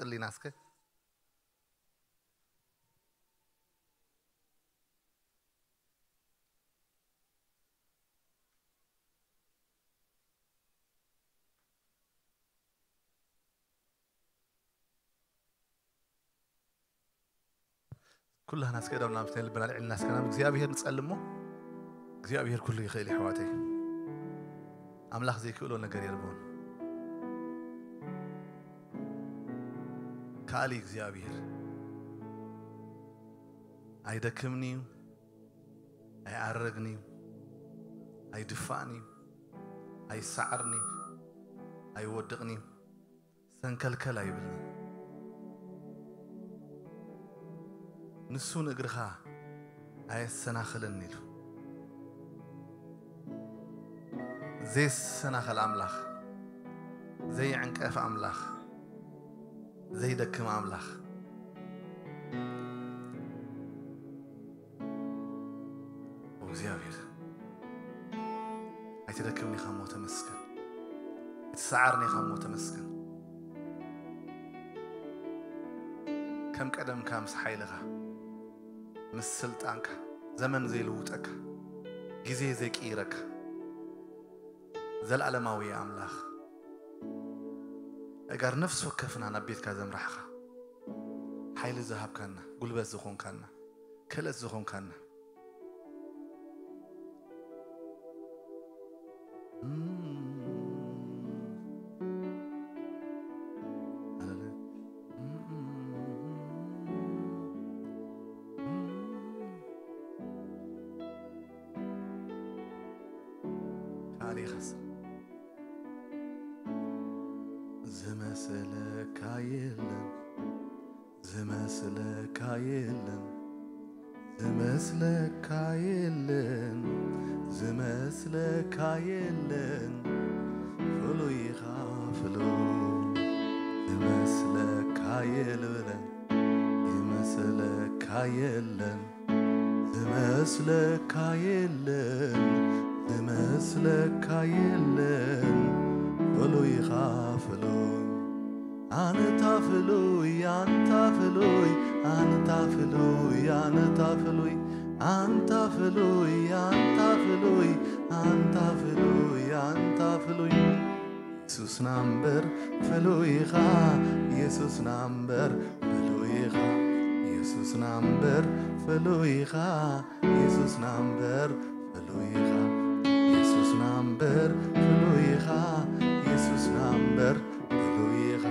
ክንቅጽል ኢና እስከ። ኩላህና እስከ ኢዶምና ምስ ናይ ልብና ኣልዒልና እስከ ናብ እግዚኣብሔር ንጸሊ እሞ፣ እግዚኣብሔር ኩሉ ይኽእል እዩ ኣሕዋተይ። ኣምላኽ ዘይክእሎ ነገር የልቦን። ከኣሊ እግዚኣብሔር ኣይደክምን እዩ፣ ኣይኣረግን እዩ፣ ኣይድፋእን እዩ፣ ኣይሰዓርን እዩ፣ ኣይወድቕን እዩ። ሰንከልከል ኣይብልን። ንሱ ንእግርኻ ኣየሰናኽልን ኢሉ። ዘይሰናኸል ኣምላኽ፣ ዘይዕንቀፍ ኣምላኽ፣ ዘይደክም ኣምላኽ። እግዚኣብሔር፣ ኣይትደክምን ኢኻ እሞ ተመስገን። ኣይትሰዓርን ኢኻ እሞ ተመስገን። ከም ቀደምካ ምስ ሓይልኻ፣ ምስ ስልጣንካ፣ ዘመን ዘይልውጠካ፣ ግዜ ዘይቅይረካ፣ ዘለኣለማዊ ኣምላኽ፣ ኣእጋር ነፍሲ ወከፍና ናብ ቤትካ ዘምራሕኻ፣ ሓይሊ ዝሃብካና፣ ጉልበት ዝኾንካና፣ ክእለት ዝኾንካና። ሃሌሉያ። ካሊኻስ ዝመስለካ የለን፣ ዝመስለካ የለን፣ ዝመስለካ የለን፣ ዝመስለካ የለን። ፍሉይ ኢኻ ፍሉይ፣ ዝመስለካ የለን፣ ይመስለካ የለን፣ ዝመስለካ የለን፣ ዝመስለካ የለን። ፍሉይ ኢኻ ፍሉይ፣ ኣንታ ፍሉይ፣ ኣንታ ፍሉይ፣ ኣንታ ፍሉይ፣ ኣንታ ፍሉይ፣ ኣንታ ፍሉይ፣ ኣንታ ፍሉይ፣ ኣንታ ፍሉይ፣ ኣንታ ፍሉይ። የሱስና እምበር ፍሉይ ኢኻ፣ የሱስና እምበር ፍሉይ ኢኻ፣ የሱስና እምበር ፍሉይ ኢኻ፣ የሱስና እምበር ፍሉይ ኢኻ፣ የሱስና እምበር ፍሉይ ኢኻ፣ የሱስና እምበር ፍሉይ ኢኻ፣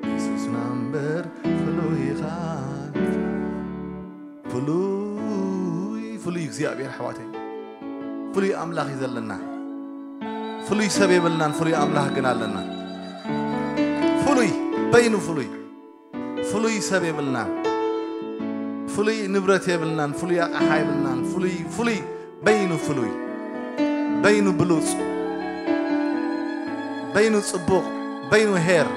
የሱስና እምበር ፍሉይ ኢኻ። ፍሉይ፣ ፍሉይ እግዚኣብሔር ኣሕዋተይ፣ ፍሉይ ኣምላኽ እዩ ዘለና። ፍሉይ ሰብ የብልናን፣ ፍሉይ ኣምላኽ ግን ኣለና። ፍሉይ፣ በይኑ ፍሉይ። ፍሉይ ሰብ የብልናን፣ ፍሉይ ንብረት የብልናን፣ ፍሉይ ኣቕሓ የብልናን። ፍሉይ፣ ፍሉይ፣ በይኑ ፍሉይ፣ በይኑ ብሉጽ፣ በይኑ ጽቡቕ፣ በይኑ ሄር።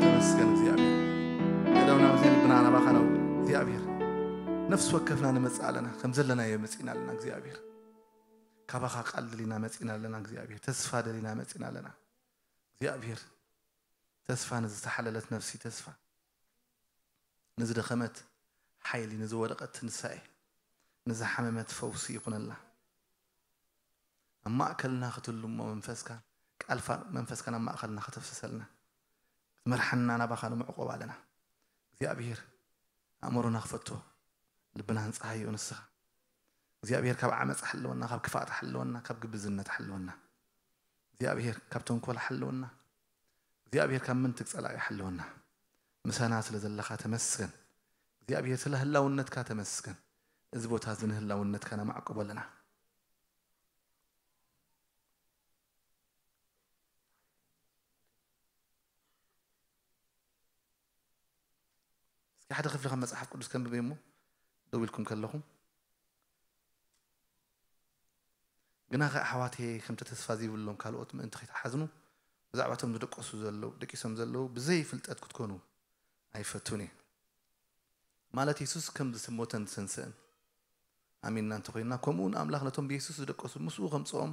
ተመስገን እግዚኣብሔር። የለውና ብዘይ ልብና ናባኻ ነው እግዚኣብሔር። ነፍሲ ወከፍና ንመጽእ ኣለና፣ ከም ዘለናዮ መጺእና ኣለና እግዚኣብሔር። ካባኻ ቃል ደሊና መጺእና ኣለና እግዚኣብሔር። ተስፋ ደሊና መጺእና ኣለና እግዚኣብሔር። ተስፋ ንዝተሓለለት ነፍሲ ተስፋ፣ ንዝደኸመት ሓይሊ፣ ንዝወደቐት ትንሳኤ፣ ንዝሓመመት ፈውሲ ይኹነላ። ኣብ ማእከልና ክትህሉ እሞ መንፈስካ፣ ቃል ፋ-፣ መንፈስካ ናብ ማእከልና ከተፍስሰልና፣ ክትመርሓና ናባኻ ንምዕቆብ ኣለና እግዚኣብሔር። ኣእምሮና ክፈቶ፣ ልብና ህንጽሃዮ ንስኻ እግዚኣብሔር። ካብ ዓመጻ ሓልወና፣ ካብ ክፍኣት ሓልወና፣ ካብ ግብዝነት ሓልወና እግዚኣብሔር፣ ካብ ተንኮል ሓልወና እግዚኣብሔር፣ ካብ ምንትግ ጸላኢ ሓልወና። ምሳና ስለ ዘለኻ ተመስገን እግዚኣብሔር፣ ስለ ህላውነትካ ተመስገን። እዚ ቦታ እዚ ንህላውነትካ ነማዕቅቦ ኣለና። እስኪ ሓደ ክፍሊ ካብ መጽሓፍ ቅዱስ ከንብብ እሞ፣ ደው ኢልኩም ከለኹም። ግናኸ ኣሕዋተየ፣ ከምቲ ተስፋ ዘይብሎም ካልኦት ምእንቲ ከይትሓዝኑ፣ ብዛዕባቶም ዝደቀሱ ዘለዉ፣ ደቂሶም ዘለዉ ብዘይ ፍልጠት ክትኮኑ ኣይፈቱን እየ። ማለት የሱስ ከም ዝሞተን ዝሰንሰእን ኣሚንና እንተኾይንና፣ ከምኡ እውን ኣምላኽ ነቶም ብየሱስ ዝደቀሱ ምስኡ ከምጽኦም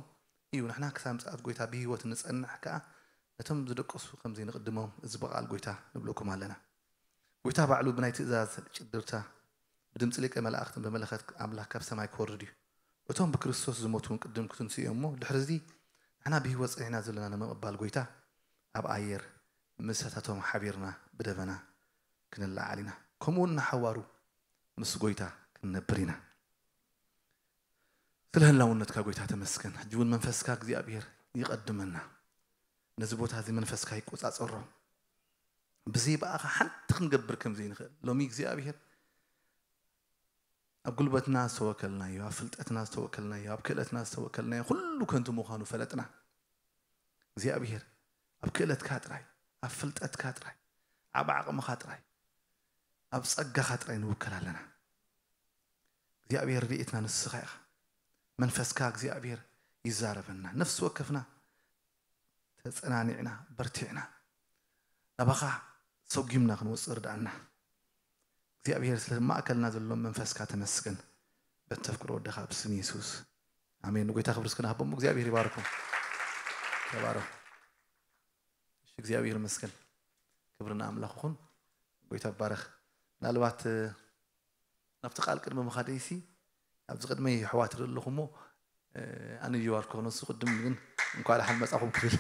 እዩ። ንሕና ክሳብ ምጽኣት ጎይታ ብህይወት ንጸንሕ ከኣ ነቶም ዝደቀሱ ከም ዘይንቕድሞም እዚ ብቓል ጎይታ ንብለኩም ኣለና። ጎይታ ባዕሉ ብናይ ትእዛዝ ጭድርታ ብድምፂ ሊቀ መላእኽትን ብመለኸት ኣምላኽ ካብ ሰማይ ክወርድ እዩ። እቶም ብክርስቶስ ዝሞቱ እውን ቅድም ክትንስኡ እዮም እሞ ድሕሪ እዚ ንሕና ብህይወት ጸኒሕና ዘለና ንምቕባል ጎይታ ኣብ ኣየር ምሳታቶም ሓቢርና ብደበና ክንለዓል ኢና። ከምኡ እውን ንሓዋሩ ምስ ጎይታ ክንነብር ኢና። ስለ ህላውነትካ ጎይታ ተመስገን። ሕጂ እውን መንፈስካ እግዚኣብሔር ይቐድመና። ነዚ ቦታ እዚ መንፈስካ ይቆጻጸሮ። ብዘይ ብኣኻ ሓንቲ ክንገብር ከም ዘይንኽእል ሎሚ እግዚኣብሔር ኣብ ጉልበትና ዝተወከልናዮ፣ ኣብ ፍልጠትና ዝተወከልናዮ፣ ኣብ ክእለትና ዝተወከልናዮ ኩሉ ከንቱ ምዃኑ ፈለጥና። እግዚኣብሔር ኣብ ክእለትካ ጥራይ፣ ኣብ ፍልጠትካ ጥራይ፣ ኣብ ዓቕምኻ ጥራይ፣ ኣብ ጸጋኻ ጥራይ ንውከል ኣለና። እግዚኣብሔር ርድኢትና ንስኻ ኢኻ። መንፈስካ እግዚኣብሔር ይዛረበና። ነፍሲ ወከፍና ተጸናኒዕና፣ በርቲዕና፣ ናባኻ ሰጒምና ክንወጽእ ርድኣና። እግዚኣብሔር ስለ ማእከልና ዘሎ መንፈስካ ተመስገን። በተፍቅሮ ወደኻ ብስም የሱስ። ኣሜን። ንጎይታ ክብሪ እስኪ ንሃቦም። እግዚኣብሔር ይባርኩም። ተባረኹ። እሺ፣ እግዚኣብሔር ይመስገን። ክብሪ ንኣምላኽ ይኹን። ጎይታ ይባረኽ። ምናልባት፣ እ፣ ናብቲ ቃል ቅድሚ ምኻደይሲ፣ ኣብዚ ቅድመይ ኣሕዋት ይርኢ ኣለኹ እሞ፣ እ፣ ኣነ ጀዋር ክኾኖ እሱ ቅድም ግን እንኳዕ ደሓን መጻኹም ክብል።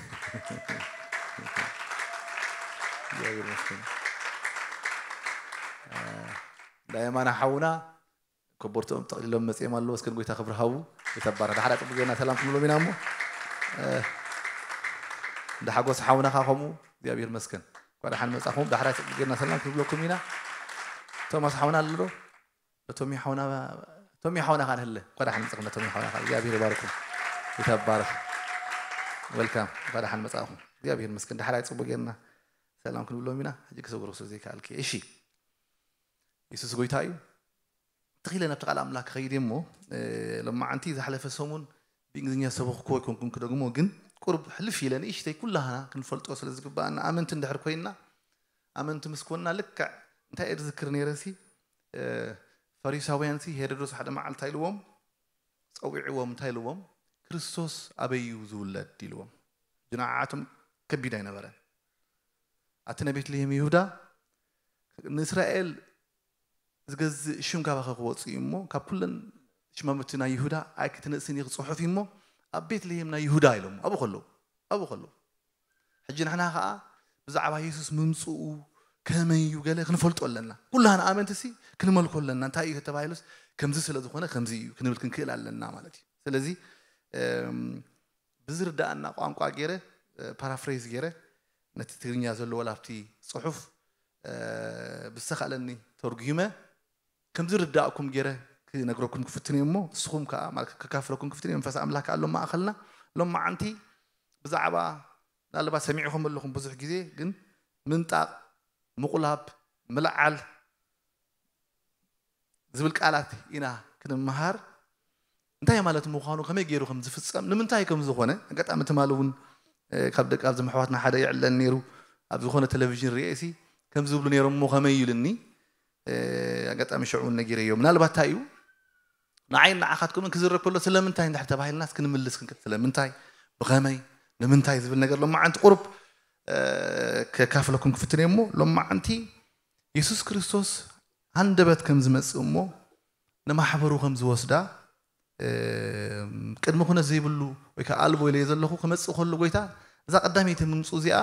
እግዚኣብሔር ይመስገን። እ፣ እንዳ የማና ሓውና ኮቦርትኦም ጠቕሊሎም መጺኦም ኣለዉ። እስከ ንጎይታ ክብሪ ሃቡ። ጎይታ ይባረኽ። ዳሕራ ጽቡቅ ጌርና ሰላም ክንብሎም ኢና እሞ፣ እ፣ እንዳ ሓጎስ ሓውና ከኣ ከምኡ። እግዚኣብሔር ይመስገን። እንኳዕ ደሓን መጻኹም። ዳሕራ ጽቡቅ ጌርና ሰላም ክንብለኩም ኢና። ቶማስ ሓውና ኣሎ ዶ? ቶሚ ሓውና፣ ቶሚ ሓውና ከኣ ንህለ። እንኳዕ ደሓን መጻኹም ቶሚ ሓውና ከኣ። እግዚኣብሔር ይባርኩም። ጎይታ ይባረኽ። ዌልካም። እንኳዕ ደሓን መጻኹም። እግዚኣብሔር ይመስገን። ዳሕራ ጽቡቅ ጌርና ሰላም ክንብሎም ኢና። ሕጂ ክሰግሮ ስለ ዘይከኣልኪ። እሺ። የሱስ ጎይታ እዩ። ትኽ ኢለ ናብቲ ቃል ኣምላኽ ክኸይድ እየ እሞ፣ እ፣ ሎማዓንቲ ዝሓለፈ ሰሙን ብእንግሊዝኛ ሰበኽኩ ኣይኮንኩን ክደግሞ፣ ግን ቁሩብ ሕልፍ ኢለ ንእሽተይ ኩላህና ክንፈልጦ ስለ ዝግባኣና፣ ኣመንቲ እንድሕር ኮይንና፣ ኣመንቲ ምስ ኮንና ልክዕ እንታይ እየ ዝዝክር ነይረ ሲ፣ እ፣ ፈሪሳውያን ሲ ሄሮዶስ ሓደ መዓልቲ እንታይ ኢልዎም፣ ጸዊዕዎም እንታይ ኢልዎም፣ "ክርስቶስ ኣበይ እዩ ዝውለድ?" ኢልዎም። ንዓዓቶም ከቢድ ኣይነበረን። ኣቲ ናይ ቤትልሄም ይሁዳ ንእስራኤል ዝገዝእ ሽም ካባኸ ክወጽእ እዩ እሞ፣ ካብ ኩለን ሽማምቲ ናይ ይሁዳ ኣይክትንእስን ኢኺ ጽሑፊ እሞ፣ ኣብ ቤትልሄም ናይ ይሁዳ ኢሎሞ። ኣብኡ ከለዉ፣ ኣብኡ ከለዉ። ሕጂ ንሕና ኸኣ ብዛዕባ የሱስ ምምጽኡ፣ ከመይ እዩ ገለ ክንፈልጦ ኣለና። ኩላህና ኣመንትሲ ክንመልኮ ኣለና። እንታይ እዩ ተባሂሉስ፣ ከምዚ ስለ ዝኾነ ከምዚ እዩ ክንብል ክንክእል ኣለና ማለት እዩ። ስለዚ፣ እም፣ ብዝርድኣና ቋንቋ ገይረ፣ እ፣ ፓራፍሬዝ ገይረ፣ ነቲ ትግርኛ ዘለዎ ላብቲ ጽሑፍ፣ እ፣ ብዝተኻእለኒ ተርጉመ፣ ከም ዝርዳእኩም ገይረ ክነግረኩም ክፍትን እየ እሞ፣ ንስኹም ከኣ ማለት ከካፍለኩም ክፍትን እየ። መንፈስ ኣምላኽ ከኣ ኣሎ ማእኸልና። ሎማዓንቲ ብዛዕባ፣ ምናልባት ሰሚዕኹም ኣለኹም ብዙሕ ግዜ፣ ግን ምንጣቕ፣ ምቑላብ፣ ምልዓል ዝብል ቃላት ኢና ክንመሃር። እንታይ ማለት ምዃኑ፣ ከመይ ገይሩ ከም ዝፍጸም፣ ንምንታይ ከም ዝኾነ፣ ኣጋጣሚ ትማሊ እውን፣ እ፣ ካብ ደቂ ኣብዚ ኣሕዋትና ሓደ ይዕለን ነይሩ። ኣብ ዝኾነ ቴሌቪዥን ርእየ ሲ፣ ከም ዝብሉ ነይሮም እሞ ከመይ ኢሉኒ፣ እ፣ ኣጋጣሚ ሽዑ እውን ነጊረዮ። ምናልባት እንታይ እዩ፣ ንዓይን ንዓኻትኩምን ክዝረብ ከሎ ስለምንታይ እንድሕር ተባሂልናስ ክንምልስ ክንክእል፣ ስለምንታይ፣ ብኸመይ፣ ንምንታይ ዝብል ነገር ሎማዓንቲ ቁሩብ፣ እ፣ ከካፍለኩም ክፍትን እየ እሞ፣ ሎማዓንቲ የሱስ ክርስቶስ ሃንደበት ከም ዝመጽእ እሞ ንማሕበሩ ከም ዝወስዳ፣ እ፣ ቅድሚ ኩነት ዘይብሉ ወይ ከኣ ኣልቦ ኢለዮ ዘለኹ ክመጽእ ከሎ ጎይታ እዛ ቀዳመይቲ ምምጽኡ እዚኣ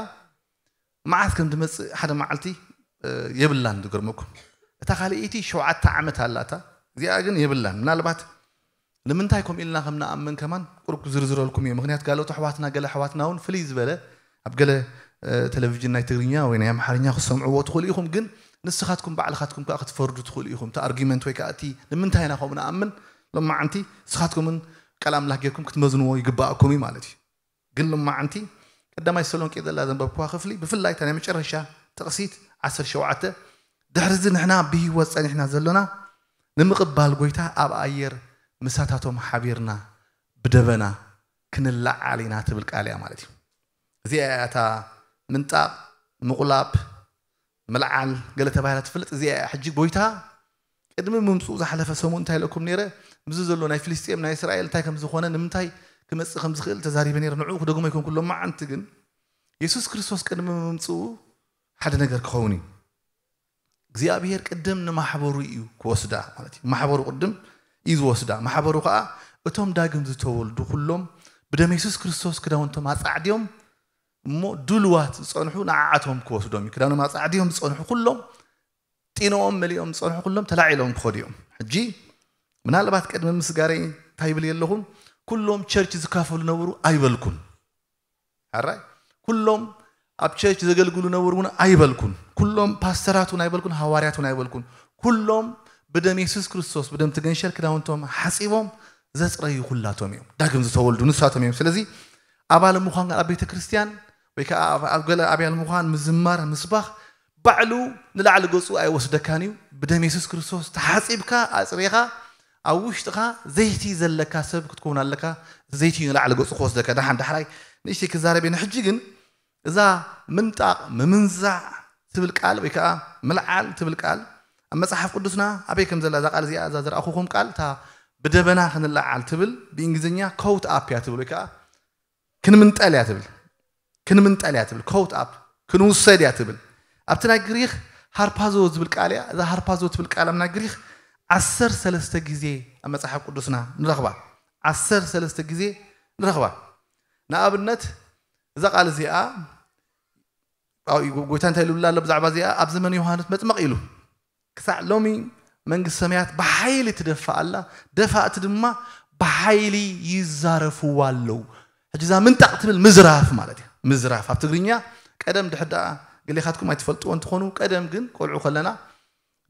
መዓስ ከም ዝመጽእ ሓደ መዓልቲ፣ እ፣ የብላን ዝገርመኩም። እታ ካልኣይቲ ሸውዓተ ዓመት ኣላታ። እዚኣ ግን የብላን። ምናልባት ንምንታይ ከምኡ ኢልና ከም ንኣምን ከማን ቁሩብ ክዝርዝረልኩም እየ። ምኽንያት ጋሎት ኣሕዋትና፣ ገለ ኣሕዋትና እውን ፍልይ ዝበለ ኣብ ገለ፣ እ፣ ቴሌቪዥን ናይ ትግርኛ ወይ ናይ ኣምሓርኛ ክሰምዕዎ ትኽእሉ ኢኹም፣ ግን ንስኻትኩም ባዕልኻትኩም ከኣ ክትፈርዱ ትኽእሉ ኢኹም። እቲ ኣርጊመንት ወይ ከኣ እቲ ንምንታይ ኢና ከምኡ ንኣምን ሎማዓንቲ ንስኻትኩምን ቃል ኣምላኽ ጌርኩም ክትመዝንዎ ይግባኣኩም እዩ ማለት እዩ። ግን ሎማዓንቲ ቀዳማይ ተሰሎንቄ ዘላ ዘንበብኩዋ ክፍሊ፣ ብፍላይ እታ ናይ መጨረሻ ጥቕሲት ዓሰርተ ሸውዓተ፣ ድሕሪ እዚ ንሕና ብህይወት ጸኒሕና ዘሎና ንምቕባል ጎይታ ኣብ ኣየር ምሳታቶም ሓቢርና ብደበና ክንለዓል ኢና ትብል ቃል እያ ማለት እዩ። እዚኣ እያ እታ ምንጣቕ፣ ምቑላብ፣ ምልዓል ገለ ተባሂላ ትፍለጥ። እዚኣ እያ ሕጂ ጎይታ ቅድሚ ምምጽኡ ዝሓለፈ ሰሙን እንታይ ኢለኩም ነይረ? ምስዚ ዘሎ ናይ ፍልስጤም ናይ እስራኤል እንታይ ከም ዝኾነ፣ ንምንታይ ክመጽእ ከም ዝኽእል ተዛሪበ ነይረ። ንዕኡ ክደግሞ ኣይኮንኩ። ሎማዓንቲ ግን የሱስ ክርስቶስ ቅድሚ ምምጽኡ ሓደ ነገር ክኸውን እዩ። እግዚኣብሔር ቅድም ንማሕበሩ እዩ ክወስዳ ማለት እዩ። ማሕበሩ ቅድም እዩ ዝወስዳ። ማሕበሩ ከዓ እቶም ዳግም ዝተወልዱ ኩሎም ብደም የሱስ ክርስቶስ ክዳውንቶም ኣጻዕድዮም እሞ ድልዋት ዝጸንሑ ንዓዓቶም ክወስዶም እዩ። ክዳኖም ኣጻዕድዮም ዝጸንሑ ኩሎም ጢኖኦም መሊኦም ዝጸንሑ ኩሎም ተላዒሎም ክኸዱ እዮም። ሕጂ ምናልባት ቅድሚ ምስጋረይ እንታይ ይብል ኣለኹም? ኩሎም ቸርች ዝካፈሉ ነበሩ ኣይበልኩን። ኣራይ ኩሎም ኣብ ቸርች ዘገልግሉ ነበሩ እውን ኣይበልኩን። ኩሎም ፓስተራት እውን ኣይበልኩን፣ ሃዋርያት እውን ኣይበልኩን። ኩሎም ብደም የሱስ ክርስቶስ ብደም ትገንሸል ክዳውንቶም ሓጺቦም ዘጽረዩ ኩላቶም እዮም። ዳግም ዝተወልዱ ንሳቶም እዮም። ስለዚ ኣባል ምዃን ኣብ ቤተ ክርስቲያን ወይ ከዓ ኣብ- ኣብ ገለ ኣብያል ምዃን ምዝማር ምስባኽ ባዕሉ ንላዕሊ ገጹ ኣይወስደካን እዩ። ብደም የሱስ ክርስቶስ ተሓጺብካ ኣጽሪኻ ኣብ ውሽጥኻ ዘይቲ ዘለካ ሰብ ክትከውን ኣለካ። ዘይቲ እዩ ንላዕሊ ገጹ ክወስደካ። ደሓን ዳሕራይ ንእሽተይ ክዛረብ እየ። ንሕጂ ግን እዛ ምንጣቕ ምምንዛዕ ትብል ቃል ወይ ከዓ ምልዓል ትብል ቃል ኣብ መጽሓፍ ቅዱስና ኣበይ ከም ዘላ እዛ ቃል እዚኣ እዛ ዝረኣኹኹም ቃል እታ ብደበና ክንለዓል ትብል ብእንግሊዝኛ ኮውት ኣፕ እያ ትብል ወይ ከዓ ክንምንጠል እያ ትብል። ክንምንጠል እያ ትብል። ኮውት ኣፕ ክንውሰድ እያ ትብል። ኣብቲ ናይ ግሪኽ ሃርፓዞ ዝብል ቃል እያ። እዛ ሃርፓዞ ትብል ቃል ኣብ ናይ ግሪኽ ዓሰርተ ሰለስተ ግዜ ኣብ መጽሓፍ ቅዱስና ንረኽባ። ዓሰርተ ሰለስተ ግዜ ንረኽባ። ንኣብነት እዛ ቃል እዚኣ ኣብኡ እዩ ጎይታ እንታይ ኢሉ ኣሎ ብዛዕባ እዚኣ ኣብ ዘመን ዮሃንስ መጥመቕ ኢሉ ክሳዕ ሎሚ መንግስቲ ሰማያት ብሓይሊ ትደፋእ ኣላ፣ ደፋእቲ ድማ ብሓይሊ ይዛረፍዋ ኣለዉ። ሕጂ እዛ ምንጣቕ ትብል ምዝራፍ ማለት እዩ። ምዝራፍ ኣብ ትግርኛ ቀደም ድሕር ደኣ ገሌኻትኩም ኣይትፈልጥዎ እንትኾኑ ቀደም ግን ቆልዑ ከለና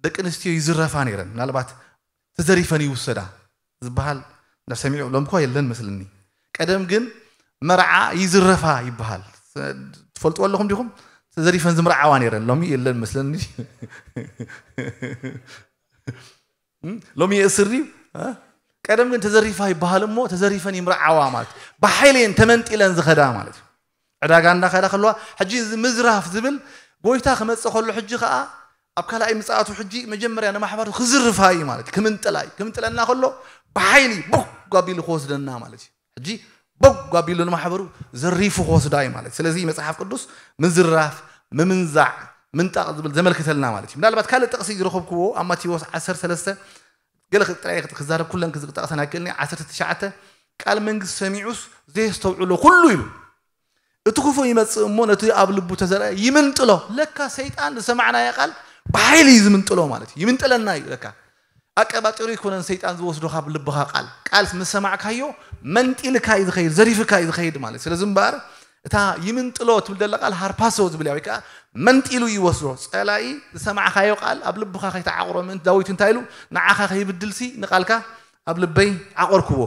ደቂ ኣንስትዮ ይዝረፋ ነይረን። ምናልባት ተዘሪፈን ይውሰዳ ዝበሃል እንዳሰሚዑ ሎም እኳ የለን መስልኒ። ቀደም ግን መርዓ ይዝረፋ ይበሃል። ትፈልጥዎ ኣለኹም ዲኹም? ተዘሪፈን ዝምርዓዋ ነይረን ሎሚ የለን መስለኒ። ሎሚ የእስር ድዩ? ቀደም ግን ተዘሪፋ ይበሃል እሞ ተዘሪፈን ይምርዓዋ ማለት ብሓይሊ እየን ተመንጢለን ዝኸዳ ማለት እዩ። ዕዳጋ እንዳኸዳ ከለዋ ሕጂ እዚ ምዝራፍ ዝብል ጎይታ ክመፅእ ከሎ ሕጂ ከዓ ኣብ ካልኣይ ምፅኣቱ ሕጂ መጀመርያ ንማሕበሩ ክዝርፋ እዩ ማለት እዩ። ክምንጥላ እዩ። ክምንጥለና ከሎ ብሓይሊ ቦግ ኣቢሉ ክወስደና ማለት እዩ። ሕጂ ቦግ ኣቢሉ ንማሕበሩ ዘሪፉ ክወስዳ እዩ ማለት እዩ። ስለዚ መፅሓፍ ቅዱስ ምዝራፍ፣ ምምንዛዕ፣ ምንጣቕ ዝብል ዘመልክተልና ማለት እዩ። ምናልባት ካልእ ጥቕሲ ዝረኸብክዎ ኣብ ማቴዎስ ዓሰርተ ሰለስተ ገለ ጥራይ ክዛረብ ኩለን ክዝጠቕሰን ኣይክእልን። ዓሰርተ ትሽዓተ ቃል መንግስቲ ሰሚዑስ ዘየስተውዕሎ ኩሉ ኢሉ እቲ ክፉእ ይመጽእ እሞ ነቲ ኣብ ልቡ ተዘርአ ይምንጥሎ። ለካ ሰይጣን ዝሰማዕናዮ ቃል ብሓይሊ እዩ ዝምንጥሎ ማለት እዩ። ይምንጥለና እዩ ለካ። ኣቀባጢሩ ኣይኮነን ሰይጣን ዝወስዶ ካብ ልብኻ ቃል። ቃል ምስ ሰማዕካዮ መንጢልካ እዩ ዝኸይድ፣ ዘሪፍካ እዩ ዝኸይድ ማለት እዩ። ስለዚ እምበኣር እታ ይምንጥሎ ትብል ዘላ ቃል ሃርፓሶ ዝብል እያ፣ ወይ ከዓ መንጢሉ ይወስዶ። ጸላኢ ዝሰማዕካዮ ቃል ኣብ ልብኻ ከይተዓቑሮ ምእንቲ ዳዊት እንታይ ኢሉ ንዓኻ ከይብድልሲ ንቃልካ ኣብ ልበይ ዓቆርክዎ።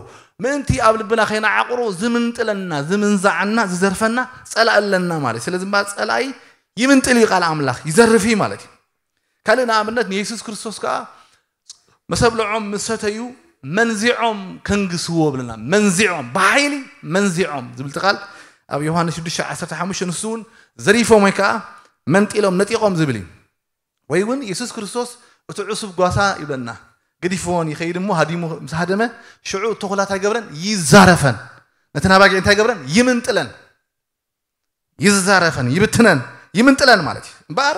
ምእንቲ ኣብ ልብና ከይንዓቁሮ ዝምንጥለና፣ ዝምንዛዓና፣ ዝዘርፈና ጸላኢ ኣለና ማለት እዩ። ስለዚ እምበኣር ጸላኢ ይምንጥል እዩ ቃል ኣምላኽ፣ ይዘርፍ እዩ ማለት እዩ። ካልእ ንኣብነት ንየሱስ ክርስቶስ ከኣ መሰብልዖም ምስ ሰተዩ መንዚዖም ከንግስዎ ብለና። መንዚዖም፣ ብሓይሊ መንዚዖም ዝብል እቲ ቃል ኣብ ዮሃንስ ሽዱሽተ ዓሰርተ ሓሙሽተ ንሱ እውን ዘሪፎም ወይ ከኣ መንጢሎም ነጢቖም ዝብል እዩ። ወይ እውን የሱስ ክርስቶስ እቲ ዕሱብ ጓሳ ይብለና። ገዲፍዎን ይኸይድ እሞ ሃዲሙ ምስ ሃደመ ሽዑ ተኹላ እንታይ ገብረን? ይዛረፈን። ነተን ኣባጊዕ እንታይ ገብረን? ይምንጥለን። ይዛረፈን፣ ይብትነን፣ ይምንጥለን ማለት እዩ። እምበኣር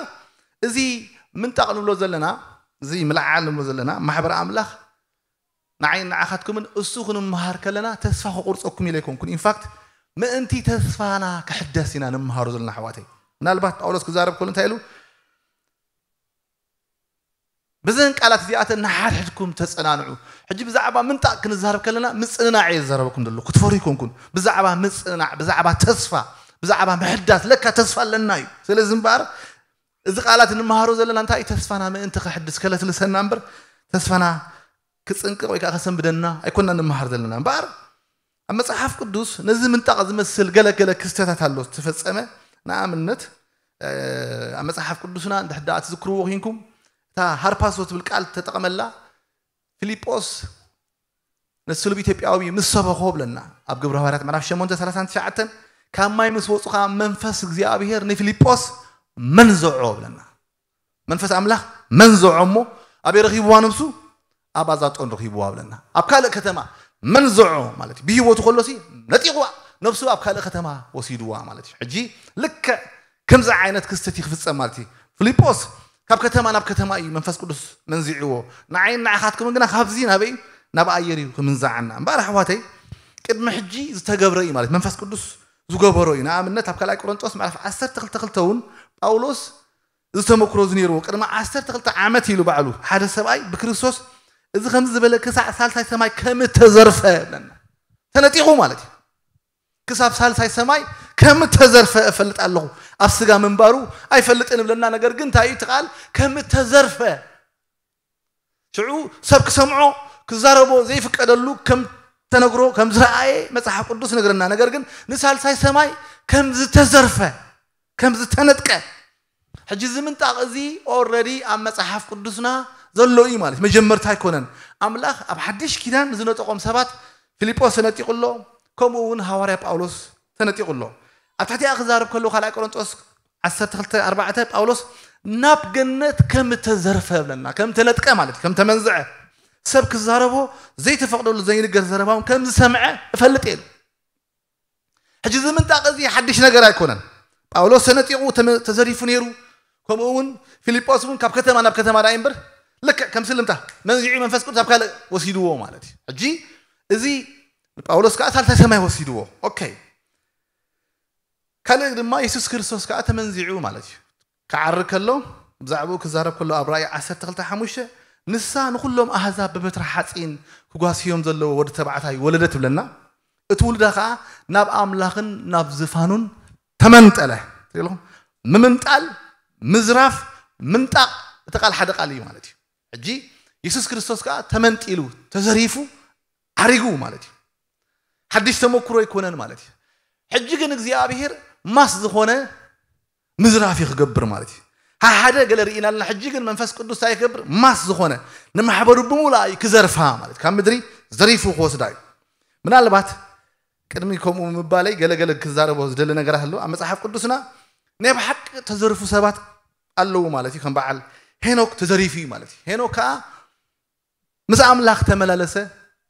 እዚ ምንጣቕ ንብሎ ዘለና፣ እዚ ምልዓል ንብሎ ዘለና ማሕበር ኣምላኽ ንዓይን ንዓኻትኩምን እሱ ክንምሃር ከለና ተስፋ ክቑርጸኩም ኢለ ኣይኮንኩን። ኢንፋክት ምእንቲ ተስፋና ክሕደስ ኢና ንምሃሮ ዘለና ኣሕዋተይ። ምናልባት ጳውሎስ ክዛረብ ከሎ እንታይ ኢሉ? በዘን ቃላት እዚኣተን ንሓድሕድኩም ተጸናንዑ። ሕጂ ብዛዕባ ምንጣቕ ክንዛረብ ከለና ምጽንናዕ እየ ዝዛረበኩም ዘሎ። ክትፈሩ ኣይኮንኩን። ብዛዕባ ምጽንናዕ፣ ብዛዕባ ተስፋ፣ ብዛዕባ ምሕዳስ ለካ ተስፋ ኣለና እዩ። ስለዚ እምበኣር እዚ ቃላት እንመሃሮ ዘለና እንታይ እዩ? ተስፋና ምእንቲ ከሕድስ ከለስልሰና እምበር ተስፋና ክጽንቅቕ ወይ ከዓ ከሰንብደና ኣይኮንና እንመሃር ዘለና። እምበኣር ኣብ መጽሓፍ ቅዱስ ነዚ ምንጣቕ ዝመስል ገለገለ ክስተታት ኣሎ ዝተፈጸመ። ንኣብነት ኣብ መጽሓፍ ቅዱስና እንድሕር ደኣ ትዝክርዎ ኮንኩም እታ ሃርፓሶ ትብል ቃል ተጠቐመላ። ፊልጶስ ነቲ ስሉብ ኢትዮጵያዊ ምስ ሰበኾ ብለና ኣብ ግብረ ሃዋርያት ምዕራፍ ሸሞንተ ሰላሳን ትሽዓተን ካብ ማይ ምስ ወፁ ከዓ መንፈስ እግዚኣብሔር ንፊልጶስ መንዘዖ ብለና። መንፈስ ኣምላኽ መንዘዖ እሞ ኣበይ ረኺብዋ ነብሱ? ኣብ ኣዛጦን ረኺብዋ ብለና። ኣብ ካልእ ከተማ መንዝዖ ማለት እዩ። ብህይወቱ ከሎሲ ነጢቑዋ፣ ነብሱ ኣብ ካልእ ከተማ ወሲድዋ ማለት እዩ። ሕጂ ልክዕ ከምዚ ዓይነት ክስተት እዩ ክፍጸም ማለት እዩ። ፊልጶስ ካብ ከተማ ናብ ከተማ እዩ መንፈስ ቅዱስ መንዚዕዎ። ንዓይን ንዓኻትኩምን ግና ካብዚ ናበይ? ናብ ኣየር እዩ ክምንዛዓና። እምበኣር ኣሕዋተይ፣ ቅድሚ ሕጂ ዝተገብረ እዩ ማለት መንፈስ ቅዱስ ዝገበሮ እዩ። ንኣብነት ኣብ ካልኣይ ቆሮንጦስ ምዕራፍ ዓሰርተ ክልተ ክልተ እውን ጳውሎስ እዚ ተመክሮ እዚ ነይርዎ። ቅድሚ ዓሰርተ ክልተ ዓመት ኢሉ ባዕሉ ሓደ ሰብኣይ ብክርስቶስ እዚ ከምዚ ዝበለ ክሳዕ ሳልሳይ ሰማይ ከም እተዘርፈ ይብለና። ተነጢቑ ማለት እዩ። ክሳብ ሳልሳይ ሰማይ ከም እተዘርፈ እፈልጥ ኣለኹ። ኣብ ስጋ ምንባሩ ኣይፈልጥን ይብለና። ነገር ግን እንታይ እዩ እቲ ቃል? ከም እተዘርፈ ሽዑ ሰብ ክሰምዖ ክዛረቦ ዘይፍቀደሉ ከም ተነግሮ ከም ዝረኣየ መጽሓፍ ቅዱስ ይነግረና። ነገር ግን ንሳልሳይ ሰማይ ከም ዝተዘርፈ ከም ዝተነጥቀ። ሕጂ እዚ ምንጣቕ እዚ ኦልረዲ ኣብ መጽሓፍ ቅዱስና ዘሎ እዩ ማለት መጀመርታ ኣይኮነን። ኣምላኽ ኣብ ሓድሽ ኪዳን ዝነጠቖም ሰባት ፊልጶስ ተነጢቑ ኣሎ፣ ከምኡ እውን ሃዋርያ ጳውሎስ ተነጢቑ ኣሎ። ኣብ ትሕቲኣ ክዛረብ ከሎ ካልኣይ ቆሮንጦስ ዓሰርተ ክልተ ኣርባዕተ ጳውሎስ ናብ ገነት ከም እተዘርፈ ብለና፣ ከም ተነጥቀ ማለት እዩ፣ ከም ተመንዝዐ። ሰብ ክዛረቦ ዘይተፈቕደሉ ዘይንገር ዘረባ እውን ከም ዝሰምዐ እፈልጥ እየ ኢሉ። ሕጂ እዚ ምንጣቕ እዚ ሓድሽ ነገር ኣይኮነን። ጳውሎስ ተነጢቑ ተመ- ተዘሪፉ ነይሩ። ከምኡ እውን ፊልጶስ እውን ካብ ከተማ ናብ ከተማ ዳይ እምበር ልክዕ ከም ስልምታ መንዚዑ መንፈስ ቅዱስ ኣብ ካልእ ወሲድዎ ማለት እዩ። ሕጂ እዚ ጳውሎስ ከዓ ሳልሳይ ሰማይ ወሲድዎ። ኦኬ። ካልእ ድማ የሱስ ክርስቶስ ከዓ ተመንዚዑ ማለት እዩ። ክዓርግ ከሎ ብዛዕባኡ ክዛረብ ከሎ ኣብ ራእይ ዓሰርተ ክልተ ሓሙሽተ ንሳ ንኹሎም ኣህዛብ ብበትሪ ሓፂን ክጓስዮም ዘለዎ ወዲ ተባዕታይ ወለደት ትብለና። እቲ ውልዳ ከዓ ናብ ኣምላኽን ናብ ዝፋኑን ተመንጠለ። ትሪእኹም? ምምንጣል፣ ምዝራፍ፣ ምንጣቕ እቲ ቃል ሓደ ቃል እዩ ማለት እዩ። ሕጂ የሱስ ክርስቶስ ከዓ ተመንጢሉ፣ ተዘሪፉ፣ ዓሪጉ ማለት እዩ። ሓድሽ ተመክሮ ኣይኮነን ማለት እዩ። ሕጂ ግን እግዚኣብሔር ማስ ዝኾነ ምዝራፍ እዩ ክገብር ማለት እዩ። ሓደ ገለ ርኢና ኣለና። ሕጂ ግን መንፈስ ቅዱስ እንታይ ክገብር? ማስ ዝኾነ ንማሕበሩ ብምሉኣ እዩ ክዘርፋ ማለት እዩ። ካብ ምድሪ ዘሪፉ ክወስዳ እዩ። ምናልባት ቅድሚ ከምኡ ምባለይ ገለገለ ክዛረቦ ዝደሊ ነገር ኣሎ። ኣብ መጽሓፍ ቅዱስና ናይ ብሓቂ ተዘርፉ ሰባት ኣለዉ ማለት እዩ። ከም በዓል ሄኖክ ተዘሪፉ እዩ ማለት እዩ። ሄኖክ ከዓ ምስ ኣምላኽ ተመላለሰ፣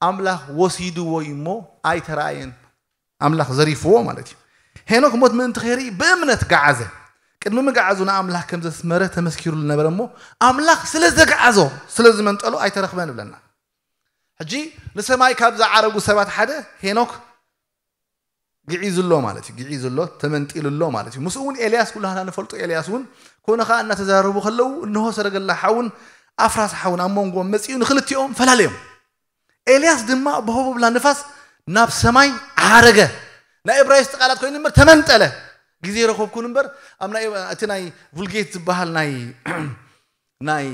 ኣምላኽ ወሲድዎ እዩ እሞ ኣይተራእየን። ኣምላኽ ዘሪፍዎ ማለት እዩ። ሄኖክ ሞት ምእንቲ ከይርኢ ብእምነት ገዓዘ። ቅድሚ ምግዓዙ ንኣምላኽ ከም ዘስመረ ተመስኪሩሉ ነበረ እሞ ኣምላኽ ስለ ዘግዓዞ፣ ስለ ዝመንጠሎ ኣይተረኽበን ይብለና። ሕጂ ንሰማይ ካብ ዝዓረጉ ሰባት ሓደ ሄኖክ ግዒዙ ኣሎ ማለት እዩ። ግዒዙ ኣሎ፣ ተመንጢሉ ኣሎ ማለት እዩ። ምስኡ እውን ኤልያስ ኩላህና ንፈልጦ ኤልያስ እውን ኮነ ኸዓ እናተዛረቡ ከለዉ እንሆ ሰረገላ ሓውን ኣፍራስ ሓውን ኣብ መንጎኦም መጺኡ ንክልቲኦም ፈላለዮም። ኤልያስ ድማ ብህቦብላ ንፋስ ናብ ሰማይ ዓረገ። ናይ እብራይስጥ ቃላት ኮይኑ እምበር ተመንጠለ። ግዜ ረኸብኩን እምበር ኣብ ናይ እቲ ናይ ቡልጌት ዝበሃል ናይ ናይ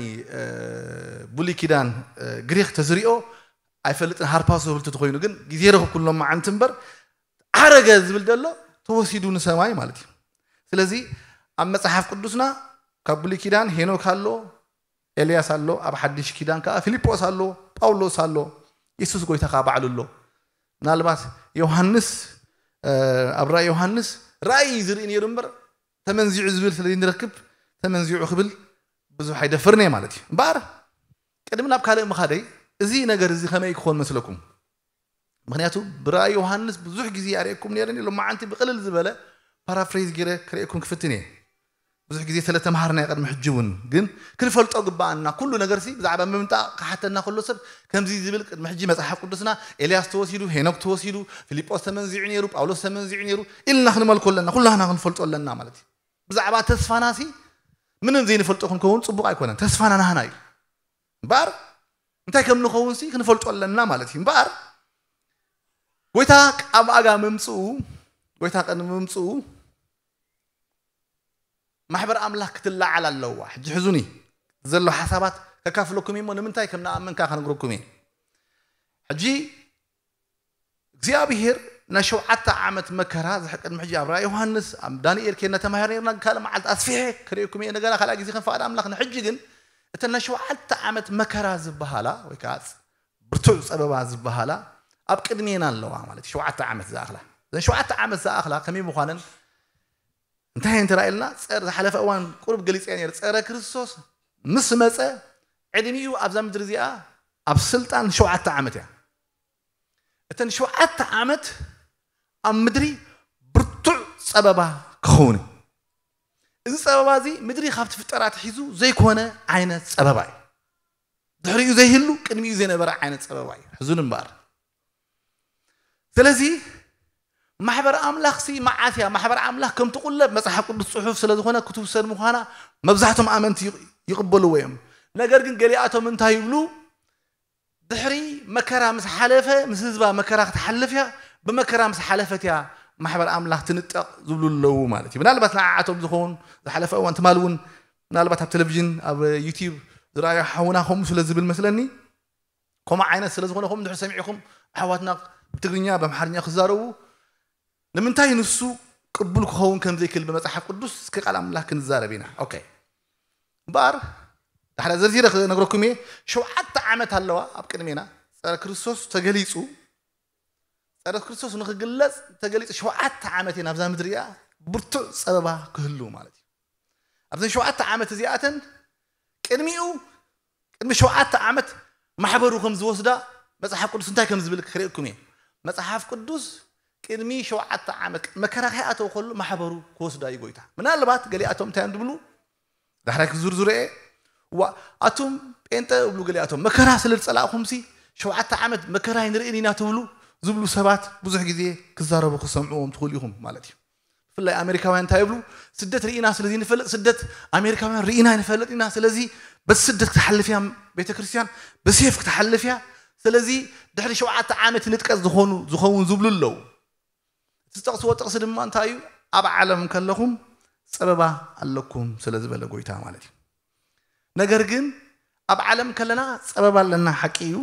ብሉይ ኪዳን ግሪክ ተዝሪኦ ኣይፈልጥን ሃርፓሶ ዝብል ተኾይኑ ግን ግዜ ረኸብኩሎም መዓንቲ እምበር ዓረገ ዝብል ዘሎ ተወሲዱ ንሰማይ ማለት እዩ። ስለዚ ኣብ መጽሓፍ ቅዱስና ካብ ብሉይ ኪዳን ሄኖክ ኣሎ፣ ኤልያስ ኣሎ፣ ኣብ ሓድሽ ኪዳን ከዓ ፊልጶስ ኣሎ፣ ጳውሎስ ኣሎ፣ የሱስ ጎይታ ከዓ ባዕሉ ኣሎ። ምናልባት ዮሃንስ ኣብ ራእይ ዮሃንስ ራእይ ዝርኢ ነይሩ እምበር ተመንዚዑ ዝብል ስለ ንረክብ ተመንዚዑ ክብል ብዙሕ ኣይደፍርን እየ ማለት እዩ። እምበኣር ቅድሚ ናብ ካልእ ምኻደይ እዚ ነገር እዚ ከመይ ክኾን መስለኩም? ምክንያቱ ብራእይ ዮሃንስ ብዙሕ ግዜ ኣርእየኩም ነይረ። ሎማዓንቲ ብቕልል ዝበለ ፓራፍሬዝ ገይረ ክርእየኩም ክፍትን እየ። ብዙሕ ግዜ ስለ ተምሃርና ቅድሚ ሕጂ እውን ግን ክንፈልጦ ግባኣና። ኩሉ ነገር ሲ ብዛዕባ ምምጣቕ ክሓተና ከሎ ሰብ ከምዚ ዝብል ቅድሚ ሕጂ መጽሓፍ ቅዱስና ኤልያስ ተወሲዱ፣ ሄኖክ ተወሲዱ፣ ፊልጶስ ተመንዚዑ ነይሩ፣ ጳውሎስ ተመንዚዑ ነይሩ ኢልና ክንመልኮ ኣለና። ኩላህና ክንፈልጦ ኣለና ማለት እዩ። ብዛዕባ ተስፋና ሲ ምንም ዘይንፈልጦ ክንከውን ጽቡቕ ኣይኮነን። ተስፋና ናህና እዩ። እምበኣር እንታይ ከም ንኸውን ሲ ክንፈልጦ ኣለና ማለት እዩ። እምበኣር ጎይታ ኣብ ኣጋ ምምጽኡ ጎይታ ቅድሚ ምምጽኡ ማሕበር ኣምላኽ ክትለዓል ኣለዋ። ሕጂ ሕዙኒ ዘሎ ሓሳባት ከካፍለኩም እሞ ንምንታይ ከም ንኣምን ከኣ ከነግረኩም እየ። ሕጂ እግዚኣብሔር ናይ ሸውዓተ ዓመት መከራ ዝሕ ቅድሚ ሕጂ ኣብ ራእይ ዮሃንስ ኣብ ዳንኤል ኬድና ተማሂር ነርና። ካልእ መዓልቲ ኣስፊሐ ክርእየኩም እየ እንደገና ካልኣ ግዜ ከም ፈቓድ ኣምላኽ። ንሕጂ ግን እተን ናይ ሸውዓተ ዓመት መከራ ዝበሃላ ወይ ከዓ ብርቱዕ ጸበባ ዝበሃላ ኣብ ቅድሜና ኣለዋ ማለት እዩ። ሸውዓተ ዓመት ዝኣኽላ እዘን ሸውዓተ ዓመት ዝኣኽላ ከመይ ምዃነን እንታይ እንተ ራእየልና ጸር ዝሓለፈ እዋን ቁሩብ ገሊጸ ነይር። ጸረ ክርስቶስ ምስ መጸ ዕድሚኡ ኣብዛ ምድሪ እዚኣ ኣብ ስልጣን ሸውዓተ ዓመት እያ። እተን ሸውዓተ ዓመት ኣብ ምድሪ ብርቱዕ ጸበባ ክኸውን እዩ። እዚ ጸበባ እዚ ምድሪ ካብ ትፍጠር ኣትሒዙ ዘይኮነ ዓይነት ጸበባ እዩ። ድሕሪኡ ዘይህሉ ቅድሚኡ ዘይነበረ ዓይነት ጸበባ እዩ። ሕዙን እምበኣር። ስለዚ ማሕበር ኣምላኽ ሲ መዓስ እያ? ማሕበር ኣምላኽ ከም ትቑለብ መጽሓፍ ቅዱስ ጽሑፍ ስለ ዝኾነ ክትውሰድ ምዃና መብዛሕቶም ኣመንቲ ይቕ- ይቕበልዎ እዮም። ነገር ግን ገሊኣቶም እንታይ ይብሉ? ድሕሪ መከራ ምስ ሓለፈ፣ ምስ ህዝባ መከራ ክትሓልፍ እያ፣ ብመከራ ምስ ሓለፈት እያ ማሕበር ኣምላኽ ትንጠቕ ዝብሉ ኣለዉ ማለት እዩ። ምናልባት ንዓዓቶም ዝኸውን ዝሓለፈ እዋን ትማል እውን ምናልባት ኣብ ቴሌቪዥን ኣብ ዩቲዩብ ዝረኣዩ ሓውና ከምኡ ስለ ዝብል መስለኒ ከምኡ ዓይነት ስለ ዝኾነ ከምኡ ድሕሪ ሰሚዕኹም ኣሕዋትና ብትግርኛ ብኣምሓርኛ ክዛረቡ ንምንታይ ንሱ ቅቡል ክኸውን ከም ዘይክእል ብመጽሓፍ ቅዱስ እስከ ቃል ኣምላኽ ክንዛረብ ኢና። ኦኬ እምበኣር ዳሕራ ዘርዚረ ክነግረኩም እየ። ሸውዓተ ዓመት ኣለዋ ኣብ ቅድሜና ጸረ ክርስቶስ ተገሊጹ ጸረ ክርስቶስ ንክግለጽ ተገሊጹ ሸውዓተ ዓመት እየ ናብዛ ምድሪ እያ ብርቱዕ ጸበባ ክህሉ ማለት እዩ። ኣብዘን ሸውዓተ ዓመት እዚኣተን ቅድሚኡ ቅድሚ ሸውዓተ ዓመት ማሕበሩ ከም ዝወስዳ መጽሓፍ ቅዱስ እንታይ ከም ዝብል ክርእየኩም እየ። መጽሓፍ ቅዱስ ቅድሚ ሸውዓተ ዓመት መከራ ከይኣተወ ከሎ ማሕበሩ ክወስዳ እዩ ጎይታ። ምናልባት ገሊኣቶም እንታይ እዮም ዝብሉ ዳሕራይ ክዝርዝሩ እየ። ዋ ኣቱም ጴንጠ እብሉ ገሊኣቶም መከራ ስለ ዝጸላእኹምሲ ሸውዓተ ዓመት መከራ ኣይንርእን ኢና ትብሉ ዝብሉ ሰባት ብዙሕ ግዜ ክዛረቡ ክሰምዕዎም ትኽእሉ ኢኹም ማለት እዩ። ብፍላይ ኣሜሪካውያን እንታይ ይብሉ? ስደት ርኢና ስለዚ ንፈልጥ ስደት ኣሜሪካውያን ርኢና ንፈልጥ ኢና። ስለዚ በቲ ስደት ክትሓልፍ እያ ቤተ ክርስቲያን ብሴፍ ክትሓልፍ እያ። ስለዚ ድሕሪ ሸውዓተ ዓመት ንጥቀት ዝኾኑ ዝኸውን ዝብሉ ኣለዉ። እቲ ዝጠቕስዎ ጥቕሲ ድማ እንታይ እዩ? ኣብ ዓለም ከለኹም ጸበባ ኣለኩም ስለ ዝበለ ጎይታ ማለት እዩ። ነገር ግን ኣብ ዓለም ከለና ጸበባ ኣለና ሓቂ እዩ።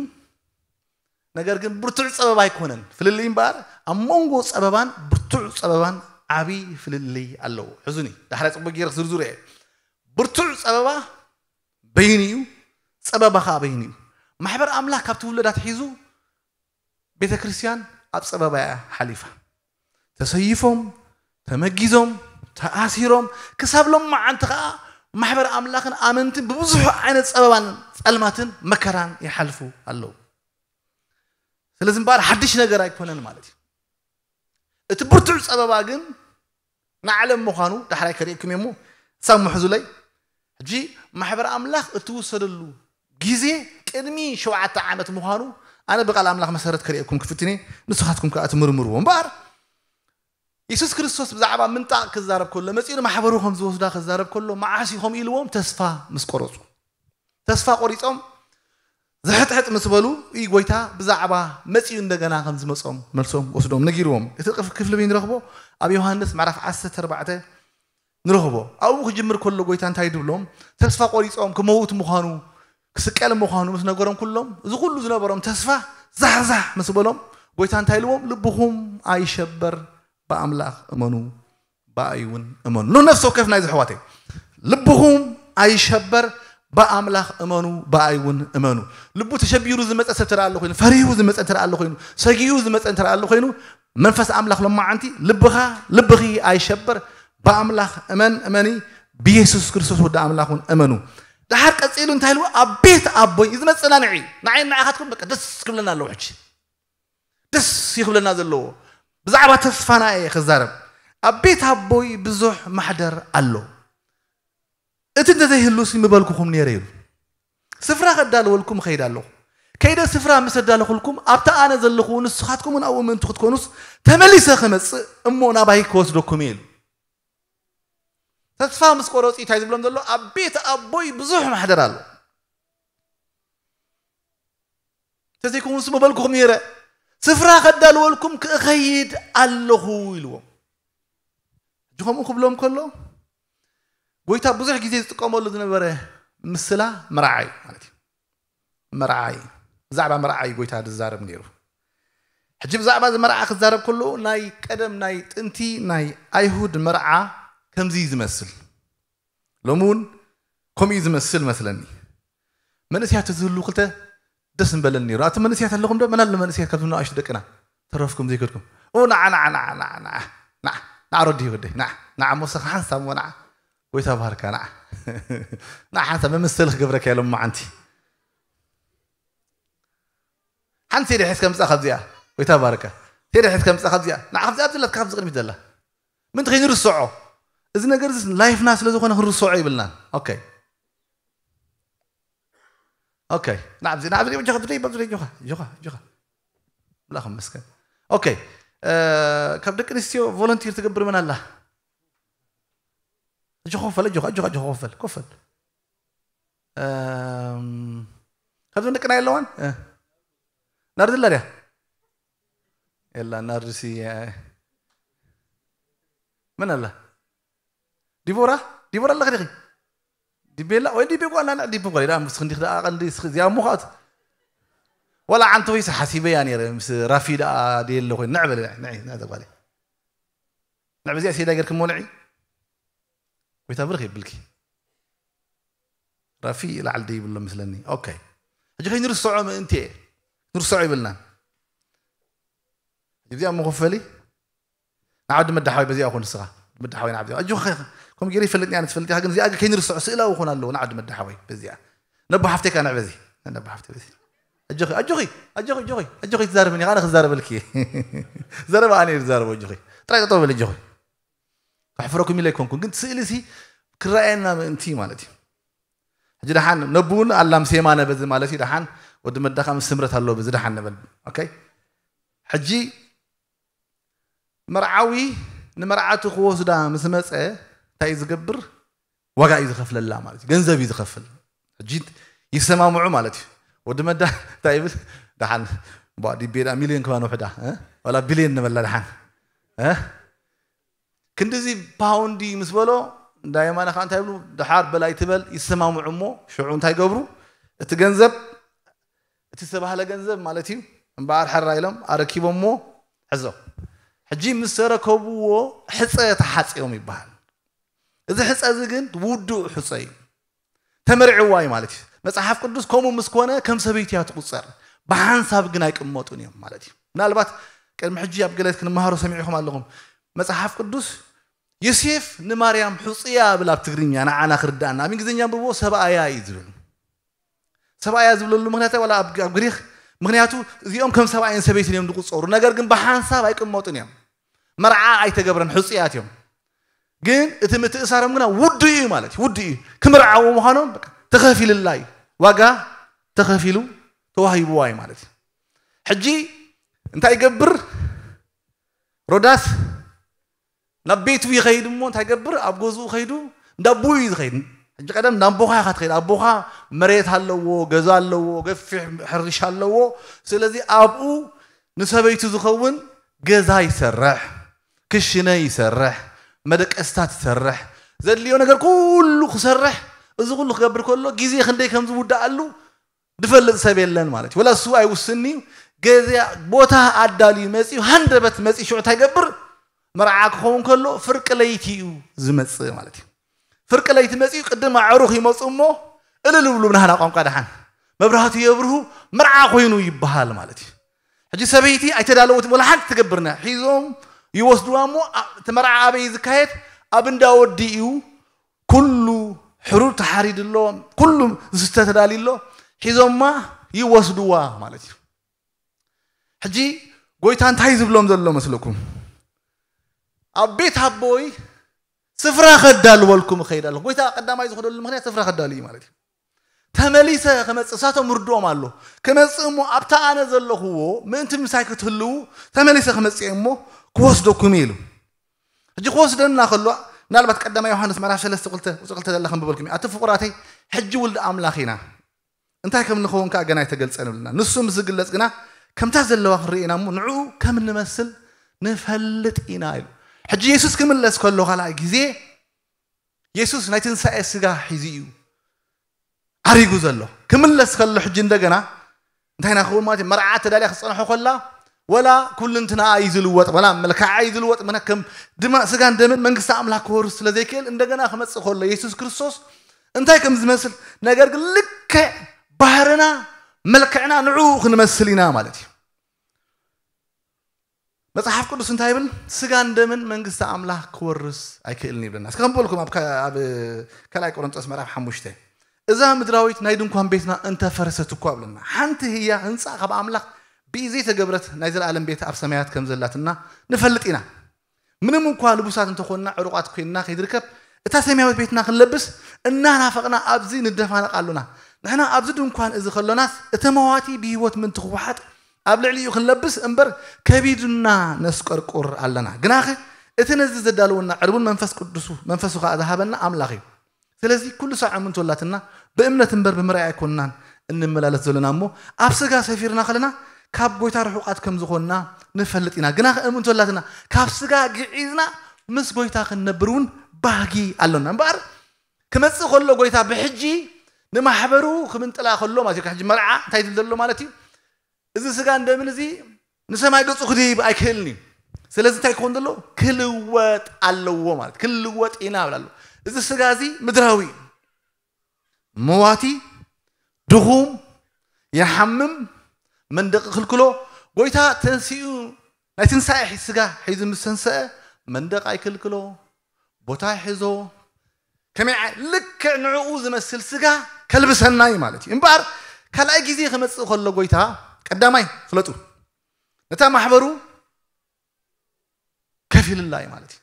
ነገር ግን ብርቱዕ ጸበባ ኣይኮነን። ፍልልይ እምበኣር ኣብ መንጎ ጸበባን ብርቱዕ ጸበባን ዓቢ ፍልልይ ኣለዎ። ሕዙኒ ዳሕራይ ጽቡቅ ገይረ ዝርዝሩ እየ። ብርቱዕ ጸበባ በይኑ እዩ፣ ጸበባ ከዓ በይኑ እዩ። ማሕበር ኣምላኽ ካብ ትውለድ ኣትሒዙ ቤተ ክርስቲያን ኣብ ጸበባ እያ ሓሊፋ። ተሰይፎም፣ ተመጊዞም፣ ተኣሲሮም ክሳብ ሎማዓንቲ ከዓ ማሕበር ኣምላኽን ኣመንትን ብብዙሕ ዓይነት ጸበባን ጸልማትን መከራን ይሓልፉ ኣለዉ። ስለዚ እምበኣር ሓድሽ ነገር ኣይኮነን ማለት እዩ። እቲ ብርቱዕ ጸበባ ግን ንዓለም ምዃኑ ዳሕራይ ከርእየኩም እየ እሞ ሳብ ምሕዙለይ። ሕጂ ማሕበር ኣምላኽ እትውሰደሉ ግዜ ቅድሚ ሸውዓተ ዓመት ምዃኑ ኣነ ብቃል ኣምላኽ መሰረት ከርእየኩም ክፍትን እየ። ንስኻትኩም ከዓ ትምርምርዎ እምበኣር የሱስ ክርስቶስ ብዛዕባ ምንጣቕ ክዛረብ ከሎ መጺኡ ንማሕበሩ ከም ዝወስዳ ክዛረብ ከሎ መዓስ እዩ ከምኡ ኢልዎም? ተስፋ ምስ ቆረጹ ተስፋ ቆሪጾም ዝሕጥሕጥ ምስ በሉ እዩ ጎይታ ብዛዕባ መጺኡ እንደገና ከም ዝመጾም መልሶም ወስዶም ነጊርዎም። እቲ ክፍሊ በይ ንረኽቦ ኣብ ዮሃንስ ምዕራፍ ዓሰርተ ኣርባዕተ ንረኽቦ። ኣብኡ ክጅምር ከሎ ጎይታ እንታይ ድብሎም? ተስፋ ቆሪጾም ክመውት ምዃኑ ክስቀል ምዃኑ ምስ ነገሮም ኩሎም እዚ ኩሉ ዝነበሮም ተስፋ ዛሕዛሕ ምስ በሎም ጎይታ እንታይ ኢልዎም? ልብኹም ኣይሸበር ብኣምላኽ እመኑ ብኣይ እውን እመኑ። ንነፍሲ ወከፍ ናይዚ ኣሕዋተይ ልብኹም ኣይሸበር ብኣምላኽ እመኑ ብኣይ እውን እመኑ። ልቡ ተሸቢሩ ዝመፀ ሰብ ተረኣ ኣሎ ኮይኑ ፈሪሁ ዝመፀ ተረኣ ኣሎ ኮይኑ ሰጊኡ ዝመፀ ተረኣ ኣሎ ኮይኑ መንፈስ ኣምላኽ ሎማዓንቲ ልብኻ ልብኺ ኣይሸበር ብኣምላኽ እመን እመኒ ብየሱስ ክርስቶስ ወዲ ኣምላኽ እውን እመኑ። ደሓር ቀፂሉ እንታይ ኢልዎ ኣብ ቤት ኣቦይ እዚ መፀናንዒ እዩ። ንዓይ ንዓኻትኩም በቃ ደስ ክብለና ኣለዎ ሕጂ ደስ ይኽብለና ዘለዎ ብዛዕባ ተስፋና እየ ክዛረብ ኣብ ቤት ኣቦይ ብዙሕ ማሕደር ኣሎ እቲ እንተዘይህሉስ ምበልኩኹም ነይረ ኢሉ ስፍራ ከዳልወልኩም እኸይድ ኣለኹ ከይደ ስፍራ ምስ ኣዳለኹልኩም ኣብቲ ኣነ ዘለኹ ንስኻትኩም እውን ኣብኡ ምእንቲ ክትኮኑስ ተመሊሰ ክመፅእ እሞ ናባይ ክወስደኩም እየ ኢሉ ተስፋ ምስ ቆረፂ እንታይ ዝብሎም ዘሎ ኣብ ቤት ኣቦይ ብዙሕ ማሕደር ኣሎ እንተዘይኮኑ ምስ ምበልኩኹም ነይረ ስፍራ ከዳልወልኩም ክእኸይድ ኣለኹ ኢልዎም ሕጂ ከምኡ ክብሎም ከሎ ጎይታ ብዙሕ ግዜ ዝጥቀመሉ ዝነበረ ምስላ መርዓ እዩ ማለት እዩ መርዓ እዩ ብዛዕባ መርዓ እዩ ጎይታ ዝዛረብ ነይሩ ሕጂ ብዛዕባ እዚ መርዓ ክዛረብ ከሎ ናይ ቀደም ናይ ጥንቲ ናይ ኣይሁድ መርዓ ከምዚ እዩ ዝመስል ሎሚ እውን ከምኡ እዩ ዝመስል መስለኒ መንእስያት ዝህሉ ክልተ ደስ ምበለኒ ነይሩ ኣቲ መንእስያት ኣለኹም ዶ መናል መንእስያት ካብዚ ንኣሽቱ ደቅና ተረፍኩም ዘይከድኩም ኦ ንዓ ንዓ ንዓ ንዓ ንዓ ንዓ ንዓ ረዲ ወደይ ንዓ ንዓ ሞሰኻ ሓንሳብ ሞ ንዓ ጎይታ ባህርካ ንዓ ንዓ ሓንሳብ መመሰሊ ክገብረካ የሎም መዓንቲ ሓንቲ ኢደ ሒዝካ ምጻእ ካብዚኣ ጎይታ ባርካ። ተደ ሕት ከምጻ ካብዚኣ ንዓ ካብዚኣ ዘለትካ ካብዚ ቅድሚት ዘላ ምንቲ ከይንርስዖ፣ እዚ ነገር እዚ ላይፍና ስለ ዝኾነ ክንርስዖ ይብልናን። ኦኬ ኦኬ ናብዚ ናብዚ ጆኻ ብደይ በብደይ ጆኻ ጆኻ ጆኻ ምላኽ መስከን። ኦኬ ካብ ደቂ ኣንስትዮ ቮለንቲር ትገብር መን ኣላ? ጆኻ ኮፈል ጆኻ ጆኻ ጆኻ ኮፈል ኮፈል። እም፣ ካብዘን ደቅና የለዋን ናርዲ ኣላ ድያ? የላ ናርዲ ሲ መን ኣላ? ዲቦራ ዲቦራ ኣለኺ ዲኺ? ዲቤላ ወይ ዲቤ ጓል ኣላ ዲቤ ጓል ኢላ ምስ ክንዲ ክዳ ቀንዲ ስኽ እዚኣ እሞ ኻት ወላ ዓንተ ወይስ ሓሲበያ ነይረ ምስ ራፊ ደኣ ደየለ ኮይኑ ንዕ በለ ንዕ ንዕ ተጓለ ንዕ በዚኣ ሴዳ ገርክሞ ንዒ ጎይታ ብርኽ ይብልኪ። ራፊ ላዕል ደይብሎ ምስለኒ። ኦኬ ሕጂ ከይንርስዖ ምእንቲ እየ ንርስዖ ይብልናን። ሕጂ እዚኣ መኸፈሊ ንዓዲ መዳሓወይ በዚኣ ኮን ንስኻ መዳሓወይ ንዓዲ ኣጆኻ ከምኡ ገይረ ይፈልጥኒ ኣነ ትፈልጥ ኢኻ ግን እዚኣ ከይንርስዖ ስእላዊ ኮን ኣለዎ ንዓዲ መዳሓወይ በዚኣ ነቦ ሓፍተይ ካንዕ በዚ ነቦ ሓፍተይ በዚ ኣጆኺ ኣጆኺ ኣጆኺ ኣጆኺ ኣጆኺ ትዛረብኒ ኢኻ ኣነ ክዛረበልኪ እየ። ዘረባ ኣነ እየ ዝዛረቦ ኣጆኺ ጥራይ ጠጠው በል ኣጆኺ። ከሕፍረኩም ኢለ ኣይኮንኩን ግን ስእሊ ሲ ክረኣየና ምእንቲ ማለት እዩ። ሕጂ ደሓን ነቡ እውን ኣላምስ የማነ በዚ ማለት እዩ ደሓን ወዲ መዳኻ ምስ ስምረት ኣለዎ በዚ ደሓን ንበል። ኦኬ ሕጂ መርዓዊ ንመርዓቱ ክወስዳ ምስ መፀ እንታይ እዩ ዝገብር? ዋጋ እዩ ዝኸፍለላ ማለት እዩ። ገንዘብ እዩ ዝኸፍል። ሕጂ ይሰማምዑ ማለት እዩ። ወዲ መዳ እንታይ ይብል? ደሓን ባ ዲቤዳ ሚልዮን ክባ ንውሕዳ እ? ዋላ ቢልዮን ንበላ ደሓን እ? ክንድዚ ፓውንዲ ምስ በሎ እንዳ የማነ ከዓ እንታይ ይብሉ? ደሓር በላይ ትበል ይሰማምዑ እሞ ሽዑ እንታይ ገብሩ? እቲ ገንዘብ እቲ ዝተባህለ ገንዘብ ማለት እዩ እምበኣር ሕራ ኢሎም ኣረኪቦሞ ሕዞ። ሕጂ ምስ ተረከብዎ ሕፀ ተሓፂኦም ይበሃል። እዚ ሕፀ እዚ ግን ውዱእ ሕፀ እዩ። ተመርዕዋ እዩ ማለት እዩ። መፅሓፍ ቅዱስ ከምኡ ምስ ኮነ ከም ሰበይቲ እያ ትቁፀር። ብሓንሳብ ግን ኣይቅመጡን እዮም ማለት እዩ። ምናልባት ቅድሚ ሕጂ ኣብ ገለ ክንመሃሮ ሰሚዕኹም ኣለኹም። መፅሓፍ ቅዱስ ዮሴፍ ንማርያም ሕፁያ ብል ኣብ ትግርኛ ንዓና ክርዳእና ኣብ እንግሊዝኛ ብዎ ሰብኣያ እዩ ዝብል። ሰብኣያ ዝብለሉ ምክንያት ዋላ ኣብ ኣብ ግሪክ ምክንያቱ እዚኦም ከም ሰብኣይን ሰበይትን እዮም ዝቁፀሩ ነገር ግን ብሓንሳብ ኣይቅመጡን እዮም። መርዓ ኣይተገብረን ሕፁያት እዮም። ግን እቲ ምትእሳሮም ግና ውዱ እዩ ማለት እዩ ውዱ እዩ። ክምርዓዎ ምዃኖም በቃ ተኸፊልላ እዩ። ዋጋ ተኸፊሉ ተዋሂብዋ እዩ ማለት እዩ። ሕጂ እንታይ ይገብር? ሮዳስ ናብ ቤቱ ይኸይድ እሞ እንታይ ገብር ኣብ ገዝኡ ከይዱ እንዳ ኣቦኡ እዩ ዝኸይድ። ሕጂ ቀደም እንዳ ኣቦኻ ኢኻ ትኸይድ ኣቦኻ መሬት ኣለዎ ገዛ ኣለዎ ገፊሕ ሕርሻ ኣለዎ። ስለዚ ኣብኡ ንሰበይቱ ዝኸውን ገዛ ይሰርሕ ክሽነ ይሰርሕ መደቀስታት ይሰርሕ ዘድልዮ ነገር ኩሉ ክሰርሕ እዚ ኩሉ ክገብር ከሎ ግዜ ክንደይ ከም ዝውድኣሉ ዝፈልጥ ሰብ የለን ማለት እዩ። ወላ እሱ ኣይውስን እዩ። ገዛ ቦታ ኣዳልዩ መፂኡ ሃንደበት መፂኡ ሽዑ እንታይ ይገብር? መርዓ ክኸውን ከሎ ፍርቂ ለይቲ እዩ ዝመፅእ ማለት እዩ። ፍርቂ ለይቲ መፂኡ ቅድም ኣዕሩኽ ይመፁ እሞ እልል ይብሉ ብናህና ቋንቋ ደሓን መብራህቱ የብርሁ መርዓ ኮይኑ ይበሃል ማለት እዩ። ሕጂ ሰበይቲ ኣይተዳለወት ወላ ሓንቲ ትገብርና ሒዞም ይወስድዋ እሞ እቲ መርዓ ኣበይ ዝካየድ ኣብ እንዳ ወዲ እዩ። ኩሉ ሕሩር ተሓሪዱ ኣሎ ኩሉ ዝስተ ተዳልዩ ኣሎ። ሒዞማ ይወስድዋ ማለት እዩ። ሕጂ ጎይታ እንታይ ዝብሎም ዘሎ መስለኩም? ኣብ ቤት ኣቦይ ስፍራ ከዳልወልኩም እኸይድ ኣለኹ። ጎይታ ቀዳማይ ዝኸደሉ ምክንያት ስፍራ ከዳሉ እዩ ማለት እዩ። ተመሊሰ ክመፅእ እሳቶም ርድኦም ኣሎ። ክመፅእ እሞ ኣብታ ኣነ ዘለኹዎ ምእንቲ ምሳይ ክትህልዉ ተመሊሰ ክመፅእ እሞ ክወስደኩም ኢሉ። ሕጂ ክወስደና ከሎ ምናልባት ቀዳማይ ዮሃንስ ምዕራፍ ሰለስተ ክልተ ቁፅሪ ክልተ ዘላ ከንብበልኩም እዩ። ኣቲ ፍቁራተይ ሕጂ ውልዲ ኣምላኽ ኢና እንታይ ከም ንኸውን ከዓ ገና ኣይተገልጸን ይብልና። ንሱ ምስ ዝግለጽ ግና ከምታ ዘለዋ ክንርኢ ኢና እሞ ንዕኡ ከም እንመስል ንፈልጥ ኢና ኢሉ። ሕጂ የሱስ ክምለስ ከሎ ካልኣይ ግዜ የሱስ ናይ ትንሳኤ ስጋ ሒዙ እዩ ዓሪጉ ዘሎ። ክምለስ ከሎ ሕጂ እንደገና እንታይ ኢና ክኸውን ማለት እዩ? መርዓ ተዳልያ ክጸንሖ ከላ ወላ ኩልንትናኣ እዩ ዝልወጥ፣ ወላ መልክዓ እዩ ዝልወጥ፣ ምነ ከም ድማ ስጋን ደምን መንግስቲ ኣምላኽ ክወርስ ስለ ዘይክእል እንደገና ክመጽእ ከሎ የሱስ ክርስቶስ እንታይ ከም ዝመስል ነገር ግን ልክዕ ባህርና መልክዕና ንዕኡ ክንመስል ኢና ማለት እዩ። መጽሓፍ ቅዱስ እንታይ ይብል? ስጋን ደምን መንግስቲ ኣምላኽ ክወርስ ኣይክእልን ይብለና። እስከ ከንብበልኩም ኣብ ከ- ኣብ ካልኣይ ቆሮንጦስ ምዕራፍ ሓሙሽተ እዛ ምድራዊት ናይ ድንኳን ቤትና እንተፈረሰት እኳ ብለና ሓንቲ ህያ ህንፃ ካብ ኣምላኽ ብኢድ ዘይተገብረት ናይ ዘለኣለም ቤት ኣብ ሰማያት ከም ዘላትና ንፈልጥ ኢና። ምንም እንኳ ልቡሳት እንተኾንና፣ ዕሩቓት ኮይንና ከይንርከብ፣ እታ ሰማያዊት ቤትና ክንለብስ እናናፈቕና ኣብዚ ንደፋነቕ ኣሎና። ንሕና ኣብዚ ድንኳን እዚ ከሎናስ፣ እቲ መዋቲ ብህይወት ምእንቲ ክወሓጥ ኣብ ልዕሊኡ ክንለብስ እምበር፣ ከቢድና ነስቀርቁር ኣለና። ግናኸ እቲ ነዚ ዘዳለወና ዕርቡን መንፈስ ቅዱሱ፣ መንፈሱ ከኣ ዝሃበና ኣምላኽ እዩ። ስለዚ ኩሉ ሳዕ እምንቶ ኣላትና፣ ብእምነት እምበር ብምርኣይ ኣይኮንናን እንመላለስ ዘለና እሞ፣ ኣብ ስጋ ሰፊርና ከለና ካብ ጎይታ ርሑቓት ከም ዝኾንና ንፈልጥ ኢና። ግናኸ እምንቶ ኣላትና፣ ካብ ስጋ ግዒዝና ምስ ጎይታ ክንነብር እውን ባህጊ ኣሎና። እምበኣር ክመጽእ ከሎ ጎይታ ብሕጂ ንማሕበሩ ክምንጥላ ከሎ ማለት እዩ። ካብ ሕጂ መርዓ እንታይ ትብል ዘሎ ማለት እዩ? እዚ ስጋ እንደምን እዚ ንሰማይ ገጹ ክድይብ ኣይክእልን እዩ። ስለዚ እንታይ ክኸውን ዘለዎ? ክልወጥ ኣለዎ ማለት፣ ክልወጥ ኢና ብላ ኣሎ። እዚ ስጋ እዚ ምድራዊ እዩ። መዋቲ፣ ድኹም፣ ይሓምም፣ መንደቕ ክልክሎ። ጎይታ ተንሲኡ ናይ ትንሳኤ ሒ-፣ ስጋ ሒዙ ምስ ተንሰአ መንደቕ ኣይክልክሎ፣ ቦታ ይሕዞ። ከመይ ዓ-፣ ልክዕ ንዕኡ ዝመስል ስጋ ከልብሰና እዩ ማለት እዩ። እምበኣር ካልኣይ ግዜ ክመጽእ ከሎ ጎይታ ቀዳማይ ፍለጡ፣ ነታ ማሕበሩ ከፊልላ እዩ ማለት እዩ።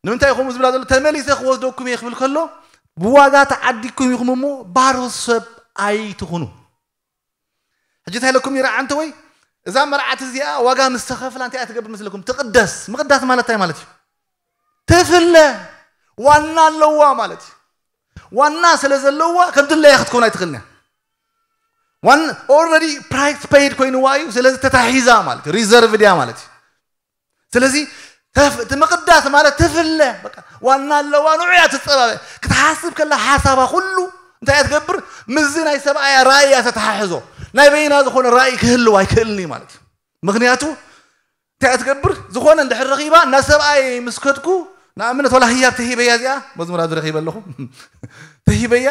ንምንታይ ከምኡ ዝብላ ዘሎ? ተመሊሰ ክወስደኩም እየ ክብል ከሎ፣ ብዋጋ ተዓዲግኩም ኢኹም እሞ ባሮት ሰብ ኣይትኹኑ። ሕጂ እንታይ ኢለኩም ይረዓንተ ወይ? እዛ መርዓት እዚኣ ዋጋ ምስ ተኸፍላ እንታይ እያ ትገብር መስለኩም? ትቕደስ። ምቕዳስ ማለት እንታይ ማለት እዩ? ትፍለ። ዋና ኣለዋ ማለት እዩ። ዋና ስለ ዘለዋ ከም ድለያ ክትከውን ኣይትኽእልን እያ። ዋና ኦልሬዲ ፕራይስ ፔይድ ኮይንዋ እዩ። ስለዚ ተታሒዛ ማለት እዩ። ሪዘርቭድ እያ ማለት እዩ። ስለዚ ተፍ-፣ እቲ ምቕዳስ ማለት ትፍለ። በቃ ዋና ኣለዋ፣ ንዑ እያ ትጸባበ። ክትሓስብ ከላ ሓሳባ ኩሉ እንታይ እያ ትገብር? ምስዚ ናይ ሰብኣያ ራእይ እያ ተተሓሕዞ። ናይ በይና ዝኾነ ራእይ ክህልው ኣይክእልን እዩ ማለት እዩ። ምኽንያቱ እንታይ እያ ትገብር? ዝኾነ እንድሕር ረኺባ፣ ናብ ሰብኣይ ምስ ከድኩ፣ ንኣብነት ዋላ ህያብ ተሂበያ እዚኣ፣ መዝሙር ኣብዚ ረኺበ ኣለኹ። ተሂበያ፣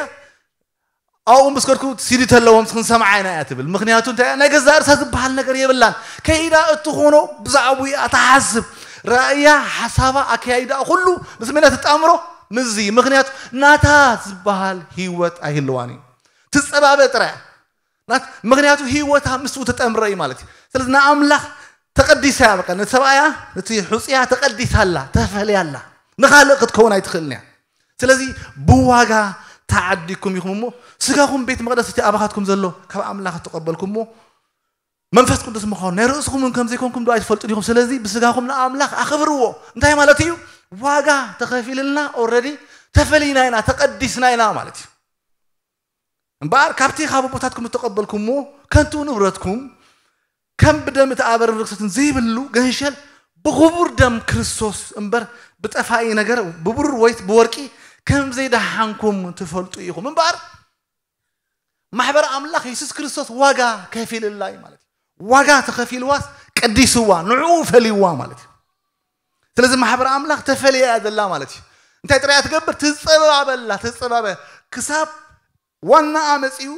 ኣብኡ ምስ ከድኩ ሲዲ ተለዎም ክንሰምዓ ኢና እያ ትብል። ምኽንያቱ እንታይ እያ? ናይ ገዛእ ርእሳ ዝበሃል ነገር የብላን። ከይዳ እትኾኖ ብዛዕባኡ እያ ትሓስብ። ራእያ፣ ሓሳባ፣ ኣከያይዳ ኩሉ ምስ መን እያ ትጣምሮ? ምስዚ። ምኽንያቱ ናታ ዝበሃል ህይወት ኣይህልዋን እዩ። ትጸባበ ጥራይ እያ። ናት-፣ ምኽንያቱ ህይወታ ምስኡ ተጠምረ እዩ ማለት እዩ። ስለዚ ንኣምላኽ ተቐዲሳ እያ፣ በቃ ነቲ ሰብኣያ፣ ነቲ ሕጹያ ተቐዲሳ ኣላ፣ ተፈልያ ኣላ። ንኻልእ ክትከውን ኣይትኽእልን እያ። ስለዚ ብዋጋ ተዓዲግኩም ኢኹም እሞ፣ ስጋኹም ቤት መቕደስ እቲ ኣባኻትኩም ዘሎ ካብ ኣምላኽ እተቐበልኩሞ መንፈስ ቅዱስ ምዃኑ ናይ ርእስኹም እውን ከም ዘይኮንኩም ዶ ኣይትፈልጡን ኢኹም? ስለዚ ብስጋኹም ንኣምላኽ ኣኽብርዎ። እንታይ ማለት እዩ? ዋጋ ተኸፊልልና፣ ኦልሬዲ ተፈሊና ኢና፣ ተቐዲስና ኢና ማለት እዩ። እምበኣር ካብቲ ካብ ኣቦታትኩም እተቐበልኩሞ ከንቱ ንብረትኩም፣ ከም ብደም እቲ ኣበርን ርክሰትን ዘይብሉ ገንሸል ብኽቡር ደም ክርስቶስ እምበር ብጠፋኢ ነገር ብብሩር ወይ ብወርቂ ከም ዘይደሓንኩም ትፈልጡ ኢኹም። እምበኣር ማሕበር ኣምላኽ የሱስ ክርስቶስ ዋጋ ከፊልላ እዩ ማለት እዩ። ዋጋ ተኸፊልዋስ ቀዲስዋ፣ ንዕኡ ፈልይዋ ማለት እዩ። ስለዚ ማሕበር ኣምላኽ ተፈልያ እያ ዘላ ማለት እዩ። እንታይ ጥራይ እያ ትገብር? ትጸባበላ፣ ትጸባበ ክሳብ ዋናኣ መጺኡ፣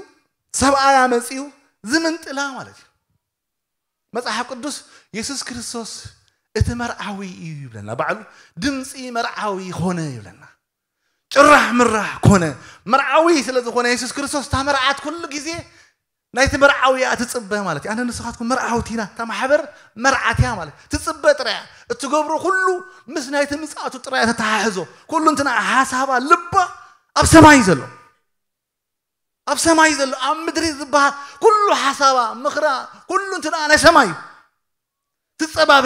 ሰብኣያ መጺኡ ዝምንጥላ ማለት እዩ። መጽሓፍ ቅዱስ የሱስ ክርስቶስ እቲ መርዓዊ እዩ ይብለና። ባዕሉ ድምፂ መርዓዊ ኮነ ይብለና። ጭራሕ ምራሕ ኮነ። መርዓዊ ስለ ዝኾነ የሱስ ክርስቶስ እታ መርዓት ኩሉ ግዜ ናይቲ መርዓዊ እያ ትጽበ ማለት እዩ። ኣነ ንስኻትኩም መርዓውቲ ኢና፣ እታ ማሕበር መርዓት እያ ማለት ትጽበ ጥራይ እያ። እትገብሮ ኩሉ ምስ ናይቲ ምጽኣቱ ጥራይ እያ ተተሓሕዞ። ኩሉ እንትና ሓሳባ ልባ ኣብ ሰማይ እዩ ዘሎ። ኣብ ሰማይ ዘሎ፣ ኣብ ምድሪ ዝበሃል ኩሉ ሓሳባ፣ ምኽራ፣ ኩሉ እንትና ናይ ሰማይ እዩ። ትጸባበ፣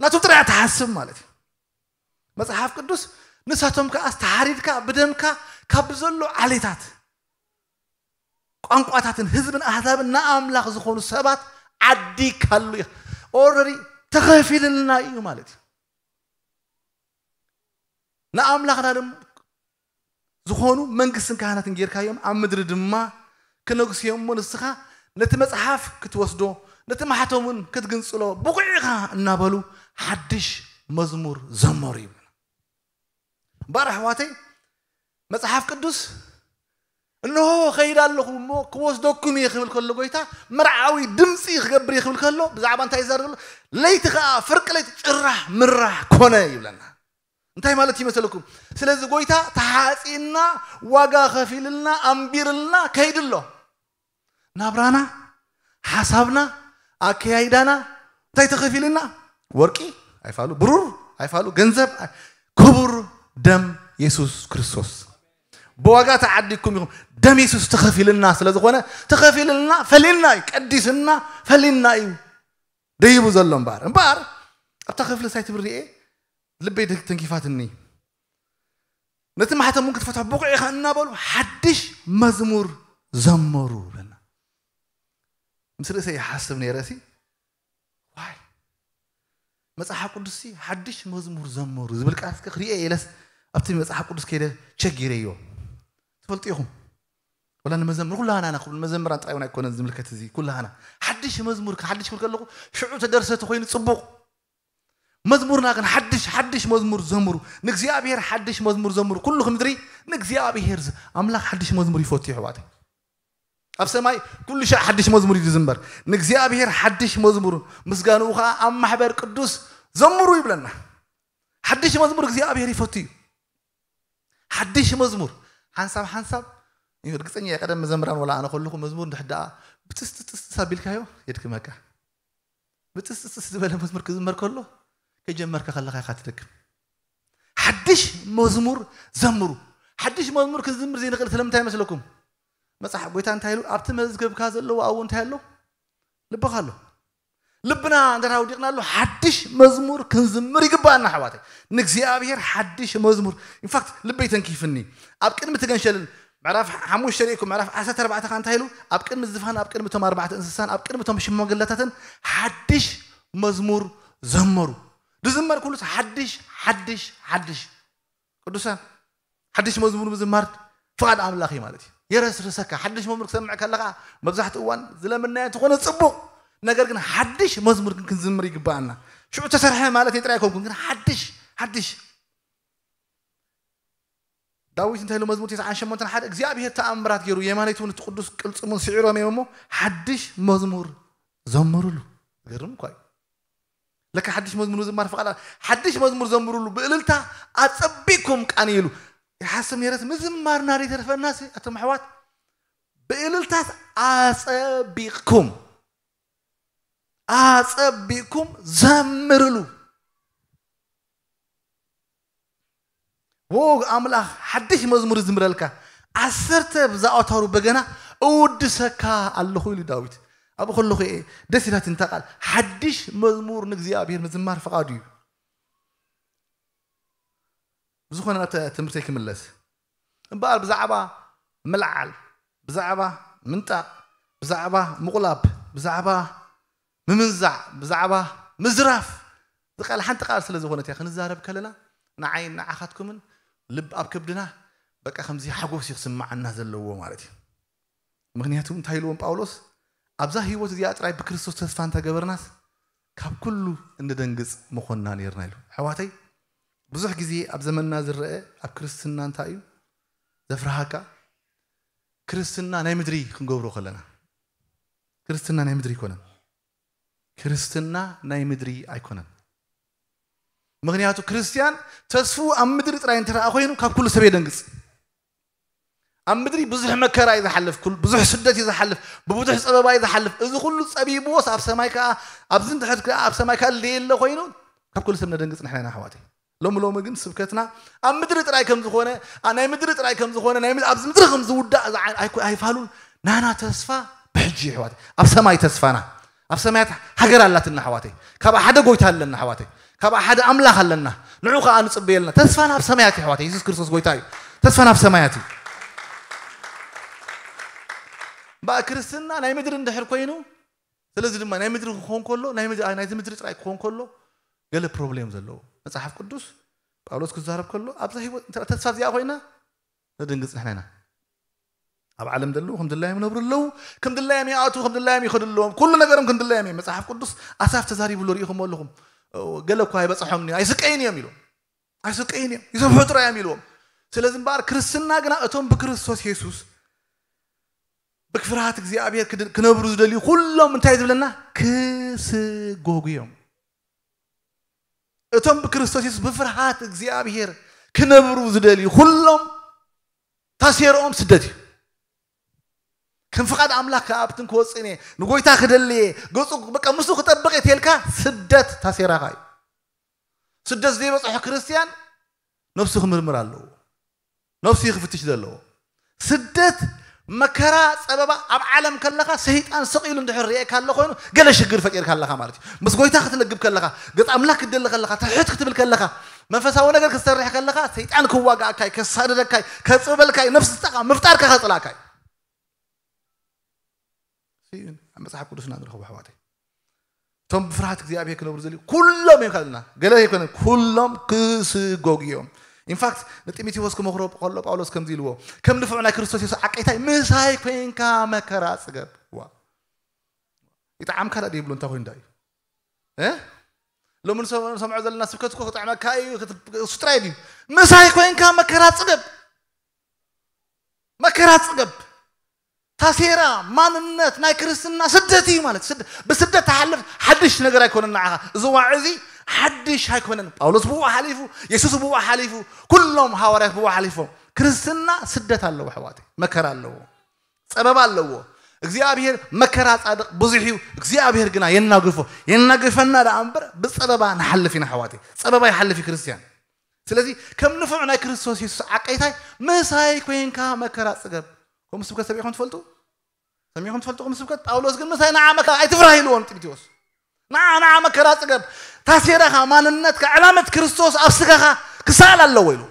ናቱ ጥራይ እያ ትሓስብ ማለት እዩ። መጽሓፍ ቅዱስ ንሳቶም ከኣ ተሓሪድካ ብደምካ ካብ ዘሎ ዓሌታት፣ ቋንቋታትን ህዝብን ኣህዛብን ንኣምላኽ ዝኾኑ ሰባት ዓዲግካሉ ኢኻ። ኦልሬዲ ተኸፊልልና እዩ ማለት እዩ። ንኣምላኽና ድም-፣ ዝኾኑ መንግስትን ካህናትን ጌርካዮም፣ ኣብ ምድሪ ድማ ክነግሱ እዮም እሞ፣ ንስኻ ነቲ መጽሓፍ ክትወስዶ፣ ነቲ ማሕተም እውን ክትግንጽሎ ብቑዕ ኢኻ እናበሉ ሓድሽ መዝሙር ዘመሩ ይብለና። እምበኣር ኣሕዋተይ፣ መጽሓፍ ቅዱስ እንሆ እኸይድ ኣለኹ እሞ ክወስደኩም እየ ክብል ከሎ፣ ጎይታ መርዓዊ ድምፂ ክገብር እየ ክብል ከሎ፣ ብዛዕባ እንታይ ይዛረብ ዘሎ? ለይቲ ኸዓ ፍርቂ ለይቲ ጭራሕ ምራሕ ኮነ ይብለና። እንታይ ማለት ይመስለኩም? ስለዚ ጎይታ ተሓፂና፣ ዋጋ ከፊልልና፣ ኣንቢርልና ከይዱ ኣሎ። ናብራና፣ ሓሳብና፣ ኣከያይዳና እንታይ ተኸፊልና? ወርቂ ኣይፋሉ፣ ብሩር ኣይፋሉ፣ ገንዘብ ኣይ- ክቡር ደም የሱስ ክርስቶስ ብዋጋ ተዓዲግኩም ኢኹም። ደም የሱስ ተኸፊልና ስለ ዝኾነ፣ ተኸፊልና፣ ፈሊልና እዩ፣ ቀዲስና፣ ፈሊልና እዩ ደይቡ ዘሎ። እምበኣር እምበኣር ኣብታ ክፍሊ ሳይ ትብርኤ ልበይ ተንኪፋትኒ። ነቲ ማሕተም እውን ክትፈትሖ ብቑዕ ኢኻ እናበሉ ሓድሽ መዝሙር ዘመሩ ብለና። ምስ ርእሰይ ይሓስብ ነይረ ሲ ዋይ፣ መጽሓፍ ቅዱስ ሲ ሓድሽ መዝሙር ዘመሩ ዝብል ቃል እስከ ክርእየ ኢለስ ኣብቲ መጽሓፍ ቅዱስ ከይደ ቸጊረዮ። ትፈልጡ ኢኹም፣ ወላ ንመዘምር ኩላህና ኢና ክብል፣ መዘምራን ጥራይ እውን ኣይኮነን ዝምልከት እዚ። ኩላህና ሓድሽ መዝሙር ሓድሽ ክብል ከለኹ ሽዑ ተደርሰቲ ኮይኑ ጽቡቕ፣ መዝሙርና ግን ሓድሽ ሓድሽ መዝሙር ዘምሩ፣ ንእግዚኣብሔር ሓድሽ መዝሙር ዘምሩ። ኩሉ ምድሪ ንእግዚኣብሔር ዝ- ኣምላኽ ሓድሽ መዝሙር ይፈቱ፣ ይሕዋተይ። ኣብ ሰማይ ኩሉ ሻዕ ሓድሽ መዝሙር እዩ ዝዝምበር። ንእግዚኣብሔር ሓድሽ መዝሙር ምስጋንኡ ከዓ ኣብ ማሕበር ቅዱስ ዘምሩ ይብለና። ሓድሽ መዝሙር እግዚኣብሔር ይፈቱ እዩ። ሓድሽ መዝሙር ሓንሳብ ሓንሳብ እዩ። ርግፀኛ እየ፣ ቀደም መዘምራን ወላ ኣነ ከለኹ መዝሙር እንድሕር ደኣ ብጥስጥስጥስ ኣቢልካዮ የድክመካ። ብጥስጥስጥስ ዝበለ መዝሙር ክዝመር ከሎ ከጀመርካ ከለኻ ኢኻ ትደክም። ሓድሽ መዝሙር ዘምሩ። ሓድሽ መዝሙር ክንዝምር ዘይንኽእል ስለምንታይ መስለኩም? መጽሓፍ ጎይታ እንታይ ኢሉ? ኣብቲ መዝገብካ ዘለዎ ኣብኡ እንታይ ኣሎ? ልብኻ ኣሎ። ልብና እንድሕር ኣውዲቕናሉ ሓድሽ መዝሙር ክንዝምር ይግባኣና ኣሕዋተይ። ንእግዚኣብሔር ሓድሽ መዝሙር። ኢንፋክት ልበይ ተንኪፍኒ። ኣብ ቅድሚ እቲ ገንሸልን ምዕራፍ ሓሙሽተ ርኢኩም፣ ምዕራፍ ዓሰርተ ኣርባዕተ ከኣ እንታይ ኢሉ? ኣብ ቅድሚ ዝፋን፣ ኣብ ቅድሚ እቶም ኣርባዕተ እንስሳን ኣብ ቅድሚ እቶም ሽማግለታትን ሓድሽ መዝሙር ዘመሩ። ዝዝመር ኩሉስ ሓድሽ ሓድሽ ሓድሽ። ቅዱሳን፣ ሓድሽ መዝሙር ምዝማር ፍቓድ ኣምላኽ እዩ ማለት እዩ። የረስርሰካ። ሓድሽ መዝሙር ክሰምዕ ከለኻ መብዛሕትኡ እዋን ዝለመናዮ እንተኾነ ጽቡቕ፣ ነገር ግን ሓድሽ መዝሙር ግን ክንዝምር ይግባኣና። ሽዑ ተሰርሐ ማለት ጥራይ ኣይኮንኩን፣ ግን ሓድሽ ሓድሽ። ዳዊት እንታይ ኢሉ? መዝሙር ተስዓን ሸሞንተን ሓደ፣ እግዚኣብሔር ተኣምራት ገይሩ፣ የማነይቱ እውን እቲ ቅዱስ ቅልጽሙን ስዒሮም እዮም እሞ ሓድሽ መዝሙር ዘምሩሉ። ዝገርም እኳ እዩ። ለካ ሓድሽ መዝሙር ምዝማር ፍቓድ ኣለ። ሓድሽ መዝሙር ዘምሩሉ፣ ብእልልታ ኣጸቢቕኩም ቃንይሉ። ይሓስብ ነይረት ምዝማርና ዘይተርፈናስ፣ ኣቶም ኣሕዋት፣ ብእልልታስ ኣጸቢቕኩም፣ ኣጸቢቕኩም ዘምርሉ። ዎ ኣምላኽ ሓድሽ መዝሙር ዝምረልካ፣ ዓሰርተ ብዛኦታሩ በገና እውድሰካ ኣለኹ ኢሉ ዳዊት። ኣብኡ ከለኹ እየ ደስ ኢላትኒ እታ ቃል። ሓድሽ መዝሙር ንእግዚኣብሔር ምዝማር ፍቓዱ እዩ። ብዝኾነ ናብቲ ትምህርተይ ክምለስ እምበኣር፣ ብዛዕባ ምልዓል፣ ብዛዕባ ምንጣቕ፣ ብዛዕባ ምቑላብ፣ ብዛዕባ ምምንዛዕ፣ ብዛዕባ ምዝራፍ ዝቃል ሓንቲ ቃል ስለ ዝኾነት እያ። ክንዛረብ ከለና ንዓይን ንዓኻትኩምን ልብ ኣብ ከብድና በቃ ከምዚ ሓጎስ እዩ ክስምዓና ዘለዎ ማለት እዩ። ምኽንያቱ እንታይ ኢልዎም ጳውሎስ? ኣብዛ ህይወት እዚኣ ጥራይ ብክርስቶስ ተስፋ እንተገበርናስ ካብ ኩሉ እንደንግጽ ምኾንና ነይርና ኢሉ። ኣሕዋተይ፣ ብዙሕ ግዜ ኣብ ዘመንና ዝረአ ኣብ ክርስትና እንታይ እዩ ዘፍርሃካ? ክርስትና ናይ ምድሪ ክንገብሮ ከለና፣ ክርስትና ናይ ምድሪ ኣይኮነን። ክርስትና ናይ ምድሪ ኣይኮነን። ምኽንያቱ ክርስትያን ተስፍኡ ኣብ ምድሪ ጥራይ እንተ ደኣ ኮይኑ ካብ ኩሉ ሰብ የደንግጽ። ኣብ ምድሪ ብዙሕ መከራ እዩ ዝሓልፍ፣ ኩል- ብዙሕ ስደት እዩ ዝሓልፍ፣ ብብዙሕ ጸበባ እዩ ዝሓልፍ። እዚ ኩሉ ጸቢብዎስ ኣብ ሰማይ ከኣ፣ ኣብዚ እንድሕር ከኣ ኣብ ሰማይ ከኣ ለየለ ኮይኑ ካብ ኩሉ ሰብ ነደንግጽ ንሕና ኢና ኣሕዋተይ። ሎሚ ሎሚ ግን ስብከትና ኣብ ምድሪ ጥራይ ከም ዝኾነ፣ ኣ- ናይ ምድሪ ጥራይ ከም ዝኾነ፣ ናይ ምድ- ኣብዚ ምድሪ ከም ዝውዳእ ዝዓ- ኣይኮ- ኣይፋሉን። ናና ተስፋ ብሕጂ ይሕዋት ኣብ ሰማይ ተስፋና፣ ኣብ ሰማያት ሃገር ኣላትና ኣሕዋተይ። ካብ ሓደ ጎይታ ኣለና ኣሕዋተይ፣ ካብ ሓደ ኣምላኽ ኣለና። ንዑ ከኣ ንጽበየልና። ተስፋና ኣብ ሰማያት እዩ ኣሕዋተይ። የሱስ ክርስቶስ ጎይታ እዩ። ተስፋና ኣብ ሰማያት እዩ። እምበኣር ክርስትና ናይ ምድሪ እንድሕር ኮይኑ፣ ስለዚ ድማ ናይ ምድሪ ክኾን ከሎ፣ ናይ ምድሪ ናይዚ ምድሪ ጥራይ ክኾን ከሎ ገለ ፕሮብሌም ዘለዎ። መጽሓፍ ቅዱስ ጳውሎስ ክዛረብ ከሎ ኣብዛ ህይወት እንተ ተስፋ እዚኣ ኮይና ነደንግጽ ንሕና ኢና። ኣብ ዓለም ዘለዉ ከም ድላዮም ይነብሩ ኣለዉ፣ ከም ድላዮም ይኣትዉ፣ ከም ድላዮም ይኸዱ ኣለዎም። ኩሉ ነገሮም ከም ድላዮም እዩ። መጽሓፍ ቅዱስ ኣሳፍ ተዛሪብሉ ርኢኹሞ ኣለኹም። ገለ እኳ ኣይበጽሖምን እዩ፣ ኣይስቀይን እዮም ኢሉ። ኣይስቀይን እዮም፣ ይሰብሑ ጥራይ እዮም ኢልዎም። ስለዚ እምበኣር ክርስትና ግና እቶም ብክርስቶስ የሱስ ብፍርሃት እግዚኣብሔር ክድ- ክነብሩ ዝደልዩ ኩሎም እንታይ ዝብለና? ክስጎጉ እዮም። እቶም ብክርስቶስ የሱስ ብፍርሃት እግዚኣብሔር ክነብሩ ዝደልዩ ኩሎም ታሴርኦም ስደት እዩ። ከም ፍቓድ ኣምላኽ ክኣብትን ክወፅእን እየ፣ ንጎይታ ክደሊ እየ፣ ገፁ በቃ ምስኡ ክጠብቕ እየ ተልካ፣ ስደት ታሴራኻ እዩ። ስደት ዘይበፅሖ ክርስትያን ነብሱ ክምርምር ኣለዎ። ነብሱ እዩ ክፍትሽ ዘለዎ። ስደት፣ መከራ፣ ፀበባ ኣብ ዓለም ከለኻ ሰይጣን ስቕ ኢሉ እንድሕር ርእየካ ኣሎ ኮይኑ፣ ገለ ሽግር ፈጢርካ ኣለኻ ማለት እዩ። ምስ ጎይታ ክትልግብ ከለኻ፣ ገፅ ኣምላኽ ክትደሊ ከለኻ፣ ትሕት ክትብል ከለኻ፣ መንፈሳዊ ነገር ክትሰርሕ ከለኻ፣ ሰይጣን ክዋጋእካይ፣ ከሳድደካይ፣ ከፅበልካይ፣ ነብስኻ ምፍጣርካ ከፅላእካይ እዩ። ኣብ መጽሓፍ ቅዱስና ንረኽቦ ኣሕዋተይ። እቶም ብፍርሃት እግዚኣብሔር ክነብሩ ዘልዩ ኩሎም እዮም ካልና፣ ገለ ኣይኮነን፣ ኩሎም ክስጎጉ እዮም። ኢንፋክት ንጢሞቴዎስ ክመኽሮ ከሎ ጳውሎስ ከምዚ ኢልዎ፣ ከም ንፉዕ ናይ ክርስቶስ የሱስ ዓቀይታይ ምሳይ ኮይንካ መከራ ጽገብ። ዋ፣ ይጥዓምካ ዳ ይብሎ እንታይ ኮይኑ ዳ እዩ እ ሎሚ ንሰምዖ ዘለና ስብከት እኮ ክጥዕመካ እዩ፣ ክት- እሱ ጥራይ ድዩ? ምሳይ ኮይንካ መከራ ጽገብ፣ መከራ ጽገብ። ታሴራ ማንነት ናይ ክርስትና ስደት እዩ ማለት ስደ- ብስደት ትሓልፍ ሓድሽ ነገር ኣይኮነን ንዓኻ። እዚ ዋዒ እዚ ሓድሽ ኣይኮነን። ጳውሎስ ብኡ ሓሊፉ፣ የሱስ ብኡ ሓሊፉ፣ ኩሎም ሃዋርያት ብኡ ሓሊፎም። ክርስትና ስደት ኣለዎ ኣሕዋተይ፣ መከራ ኣለዎ፣ ጸበባ ኣለዎ። እግዚኣብሔር መከራ ጻድቕ ብዙሕ እዩ፣ እግዚኣብሔር ግና የናግፎ። የናግፈና ደኣ እምበር ብጸበባ ንሓልፍ ኢና ኣሕዋተይ። ጸበባ ይሓልፍ እዩ ክርስትያን። ስለዚ ከም ንፉዕ ናይ ክርስቶስ የሱስ ዓቀይታይ ምሳይ ኮይንካ መከራ ጽገብ። ከምኡ ስብከት ሰሚዕኩም ትፈልጡ? ሰሚዕኩም ትፈልጡ? ከምኡ ስብከት ጳውሎስ ግን ምሳይ ንዓ መከራ ኣይትፍራህ ኢልዎም ጢሞቴዎስ። ንዓ ንዓ መከራ ጽገብ። ታሴራኻ ማንነትካ ዕላመት ክርስቶስ ኣብ ስጋኻ ክሰኣል ኣለዎ ኢሉ።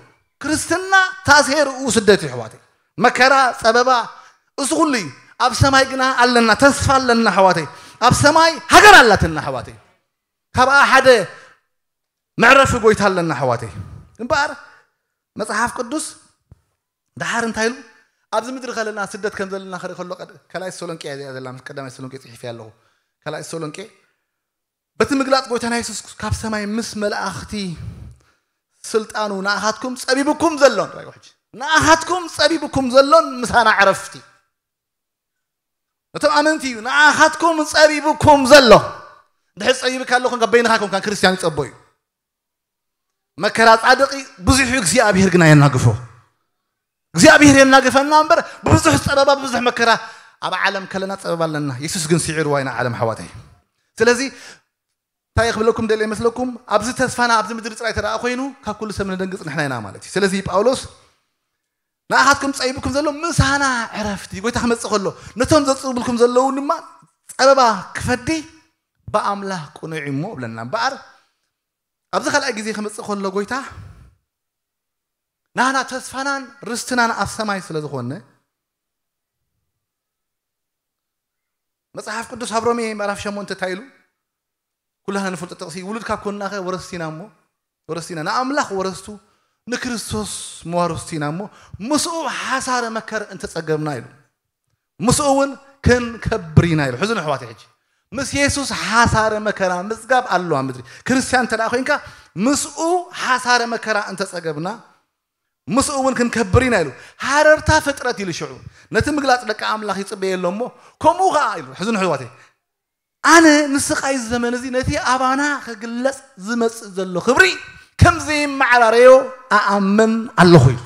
ክርስትና ታሴርኡ ስደት እዩ ኣሕዋተይ። መከራ፣ ጸበባ፣ እሱ ኩሉ እዩ። ኣብ ሰማይ ግና ኣለና፣ ተስፋ ኣለና ኣሕዋተይ። ኣብ ሰማይ ሃገር ኣላትና ኣሕዋተይ። ካብኣ ሓደ መዕረፊ ጎይታ ኣለና ኣሕዋተይ። እምበኣር መጽሓፍ ቅዱስ ደሓር እንታይ ኢሉ? ኣብዚ ምድሪ ከለና ስደት ከም ዘለና ክርኢ ከሎ ቀድ- ካልኣይ ተሰሎንቄ እያ እዚኣ ዘላ፣ ምስ ቀዳማይ ተሰሎንቄ ጽሒፈያ ኣለኹ። ካልኣይ ተሰሎንቄ በቲ ምግላጽ ጎይታና የሱስ ካብ ሰማይ ምስ መላእኽቲ ስልጣኑ ንኣኻትኩም ጸቢብኩም ዘሎን ራእዩ ሕጂ ንኣኻትኩም ጸቢብኩም ዘሎን ምሳና ዕረፍቲ ነቶም ኣመንቲ እዩ። ንኣኻትኩም ጸቢብኩም ዘሎ ድሕር ጸቢብካ ኣለኹም ካብ በይንኻ ኮንካን ክርስትያን ይጸቦ እዩ። መከራ ጻድቂ ብዙሕ እዩ፣ እግዚኣብሔር ግና የናግፎ። እግዚኣብሔር የናግፈና እምበር ብብዙሕ ጸበባ ብብዙሕ መከራ ኣብ ዓለም ከለና ጸበባ ኣለና። የሱስ ግን ስዒርዋ ኢና ዓለም ኣሕዋተይ። ስለዚ እንታይ ክብለኩም ደልየ ይመስለኩም? ኣብዚ ተስፋና ኣብዚ ምድሪ ጥራይ ተደኣ ኮይኑ ካብ ኩሉ ሰብ ንደንግጽ ንሕና ኢና ማለት እዩ። ስለዚ ጳውሎስ ንኣኻትኩም ጸቢብኩም ዘሎ ምሳና ዕረፍቲ ጎይታ ክመጽእ ከሎ ነቶም ዘጽብብልኩም ዘለዉ ድማ ጸበባ ክፈዲ ብኣምላኽ ቅኑዕ እሞ ብለና እምበኣር ኣብዚ ካልኣይ ግዜ ክመጽእ ከሎ ጎይታ ናህና ተስፋናን ርስትናን ኣብ ሰማይ ስለ ዝኾነ መጽሓፍ ቅዱስ ኣብ ሮሜ ምዕራፍ ሸሞንተ እንታይ ኢሉ? ኩላህና ንፈልጦ ጥቕሲ ውሉድ ካብ ኮንናኸ ወረስቲና እሞ ወረስቲና ንኣምላኽ ወረስቱ ንክርስቶስ መዋርስቱ ኢና እሞ ምስኡ ሓሳረ መከር እንተጸገብና ኢሉ ምስኡ እውን ክንከብር ኢና ኢሉ። ሕዚ ንሕዋት ሕጂ ምስ የሱስ ሓሳረ መከራ ምጽጋብ ኣለዋ ምድሪ ክርስትያን እንተ ኮይንካ ምስኡ ሓሳረ መከራ እንተጸገብና ምስኡ እውን ክንከብር ኢና ኢሉ። ሃረርታ ፍጥረት ኢሉ ሽዑ ነቲ ምግላጽ ደቂ ኣምላኽ ይጽበየ ኣሎ እሞ ከምኡ ኸዓ ኢሉ። ሕዚ ንሕዋት ኣነ ንስቓይ ዘመን እዚ ነቲ ኣባና ክግለጽ ዝመጽእ ዘሎ ክብሪ ከም ዘይመዓራረዮ ኣኣምን ኣለኹ ኢሉ።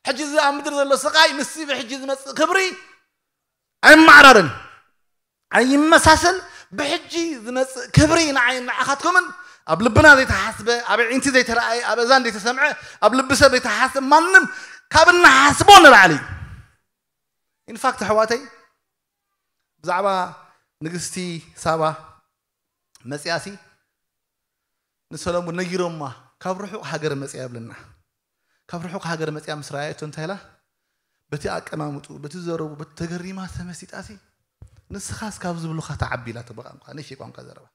ሕጂ እዚ ኣብ ምድሪ ዘሎ ስቓይ ምስቲ ብሕጂ ዝመጽእ ክብሪ ኣይመዓራርን ኣይመሳሰል። ብሕጂ ዝመጽእ ክብሪ ንዓይ ንዓኻትኩምን ኣብ ልብና ዘይተሓስበ ኣብ ዕንቲ ዘይተረኣየ ኣብ እዛን ዘይተሰምዐ ኣብ ልቢ ሰብ ዘይተሓስብ ማንም ካብ እንሓስቦ ንላዕሊ እዩ። ኢንፋክት ኣሕዋተይ ብዛዕባ ንግስቲ ሳባ መፅያሲ ንሰሎሙን ነጊሮማ ካብ ርሑቕ ሃገር መፅያ ይብለና። ካብ ርሑቕ ሃገር መፅያ ምስ ረኣየቶ እንታይ ኢላ? በቲ ኣቀማምጡ በቲ ዘረቡ በቲ ተገሪማ ተመሲጣሲ ንስኻስ ካብ ዝብሉኻ ትዓቢ ኢላቶ። ብቋንቋ ንእሽተይ ቋንቋ ዘረባ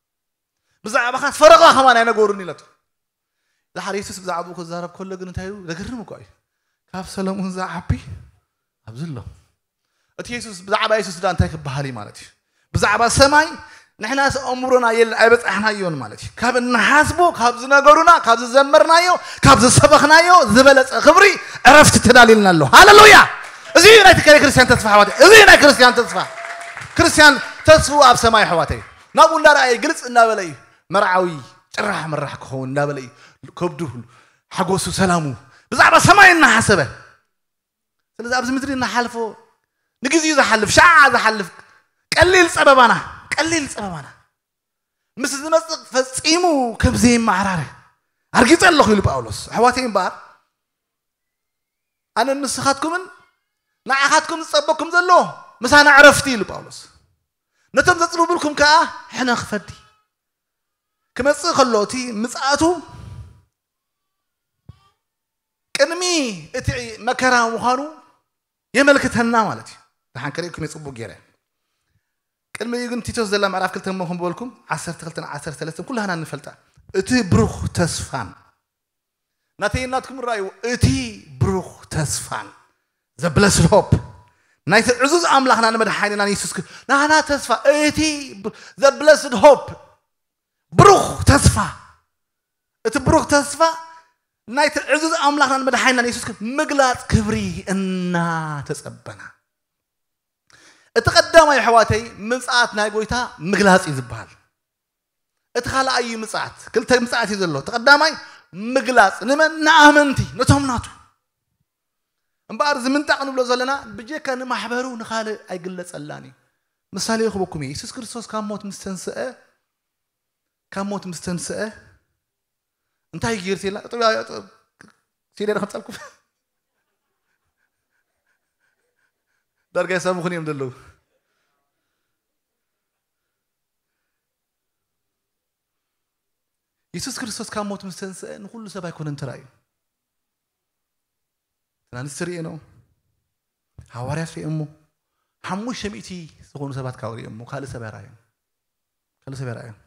ብዛዕባኻ ፈረቓ ከማን ኣይነገሩን ኢላቶ። ድሓር የሱስ ብዛዕባኡ ክዛረብ ከሎ ግን እንታይ ኢሉ? ዘገርም እኳ እዩ። ካብ ሰለሙን ዝዓቢ ኣብዚ ኣሎ። እቲ የሱስ ብዛዕባ የሱስ ዳ እንታይ ክበሃል እዩ ማለት እዩ? ብዛዕባ ሰማይ ንሕናስ ኣእምሮና የለ ኣይበጻሕናዮን ማለት እዩ። ካብ እንሓስቦ ካብ ዝነገሩና ካብ ዝዘመርናዮ ካብ ዝሰበኽናዮ ዝበለጸ ክብሪ ዕረፍቲ ተዳልዩልና ኣሎ። ሃሌሉያ! እዚ እዩ ናይ ትከለ ክርስቲያን ተስፋ ኣሕዋተይ። እዚ እዩ ናይ ክርስቲያን ተስፋ። ክርስቲያን ተስፍኡ ኣብ ሰማይ ኣሕዋተይ። ናብኡ እንዳረኣየ ግልጽ እናበለ እዩ መርዓዊ ጭራሕ ምራሕ ክኸውን እንዳበለ እዩ ከብዱ ሓጎሱ ሰላሙ ብዛዕባ ሰማይ እናሓሰበ ስለዚ ኣብዚ ምድሪ እናሓልፎ ንግዜኡ ዝሓልፍ፣ ሻዓ ዝሓልፍ ቀሊል ጸበባና፣ ቀሊል ጸበባና ምስ ዝመጽእ ፈጺሙ ከም ዘይመዓራረ ኣርጊጸ ኣለኹ ኢሉ ጳውሎስ። ኣሕዋተይ እምበኣር ኣነ ንስኻትኩምን ንዓኻትኩም ዝጸበኩም ዘሎ ምሳና ዕረፍቲ ኢሉ ጳውሎስ። ነቶም ዘጽልውብልኩም ከኣ ሕነ ክፈዲ ክመጽእ ከሎ እቲ ምጽኣቱ ቅድሚ እቲ መከራ ምዃኑ የመልክተና ማለት እዩ። ደሓን ከርእየኩም እየ ጽቡቕ ገይረ። ቅድሚ ግን ቲቶስ ዘላ ምዕራፍ ክልተ እሞ ከም በልኩም ዓሰርተ ክልተ ዓሰርተ ሰለስተ ኩላህና ንፈልጣ። እቲ ብሩኽ ተስፋን ናተይ ናትኩም ራእይዎ። እቲ ብሩኽ ተስፋን the blessed hope ናይቲ ዕዙዝ ኣምላኽና ንመድሓኒና ንየሱስ ክርስቶስ ናና ተስፋ እቲ the blessed hope ብሩኽ ተስፋ እቲ ብሩኽ ተስፋ ናይቲ ዕዙዝ ኣምላኽና ንመድሓኒና ንየሱስ ክርስቶስ ምግላጽ ክብሪ እናተጸበና እቲ ቀዳማይ ኣሕዋተይ ምጽኣት ናይ ጎይታ ምግላጽ እዩ ዝበሃል። እቲ ካልኣይ እዩ ምጽኣት። ክልተ ምጽኣት እዩ ዘሎ። እቲ ቀዳማይ ምግላጽ ንመን ንኣመንቲ ነቶም ናቱ። እምበኣር እዚ ምንጣቕ ንብሎ ዘለና ብጀካ ንማሕበሩ ንኻልእ ኣይግለጸላን እዩ። ምሳሌ ክህበኩም እየ። የሱስ ክርስቶስ ካብ ሞት ምስ ተንስአ ካብ ሞት ምስ ተንስአ እንታይ ገይሩ ሲልና ጠጠው ኢላ- ጠጠው- ሲለ ዶ ከምጻልኩም ዳርጋ ይሰምኹን እዮም ዘለዉ። የሱስ ክርስቶስ ካብ ሞት ምስ ተንስአ ንኹሉ ሰብ ኣይኮነን ተራእዩ። ትናንስ ርእየኖ ሃዋርያት ርእየሞ ሓሙሽተ ሚእቲ ዝኾኑ ሰባት ካብ ርእየሞ ካልእ ሰብ ኣይረኣዮም። ካልእ ሰብ ኣይረኣዮም።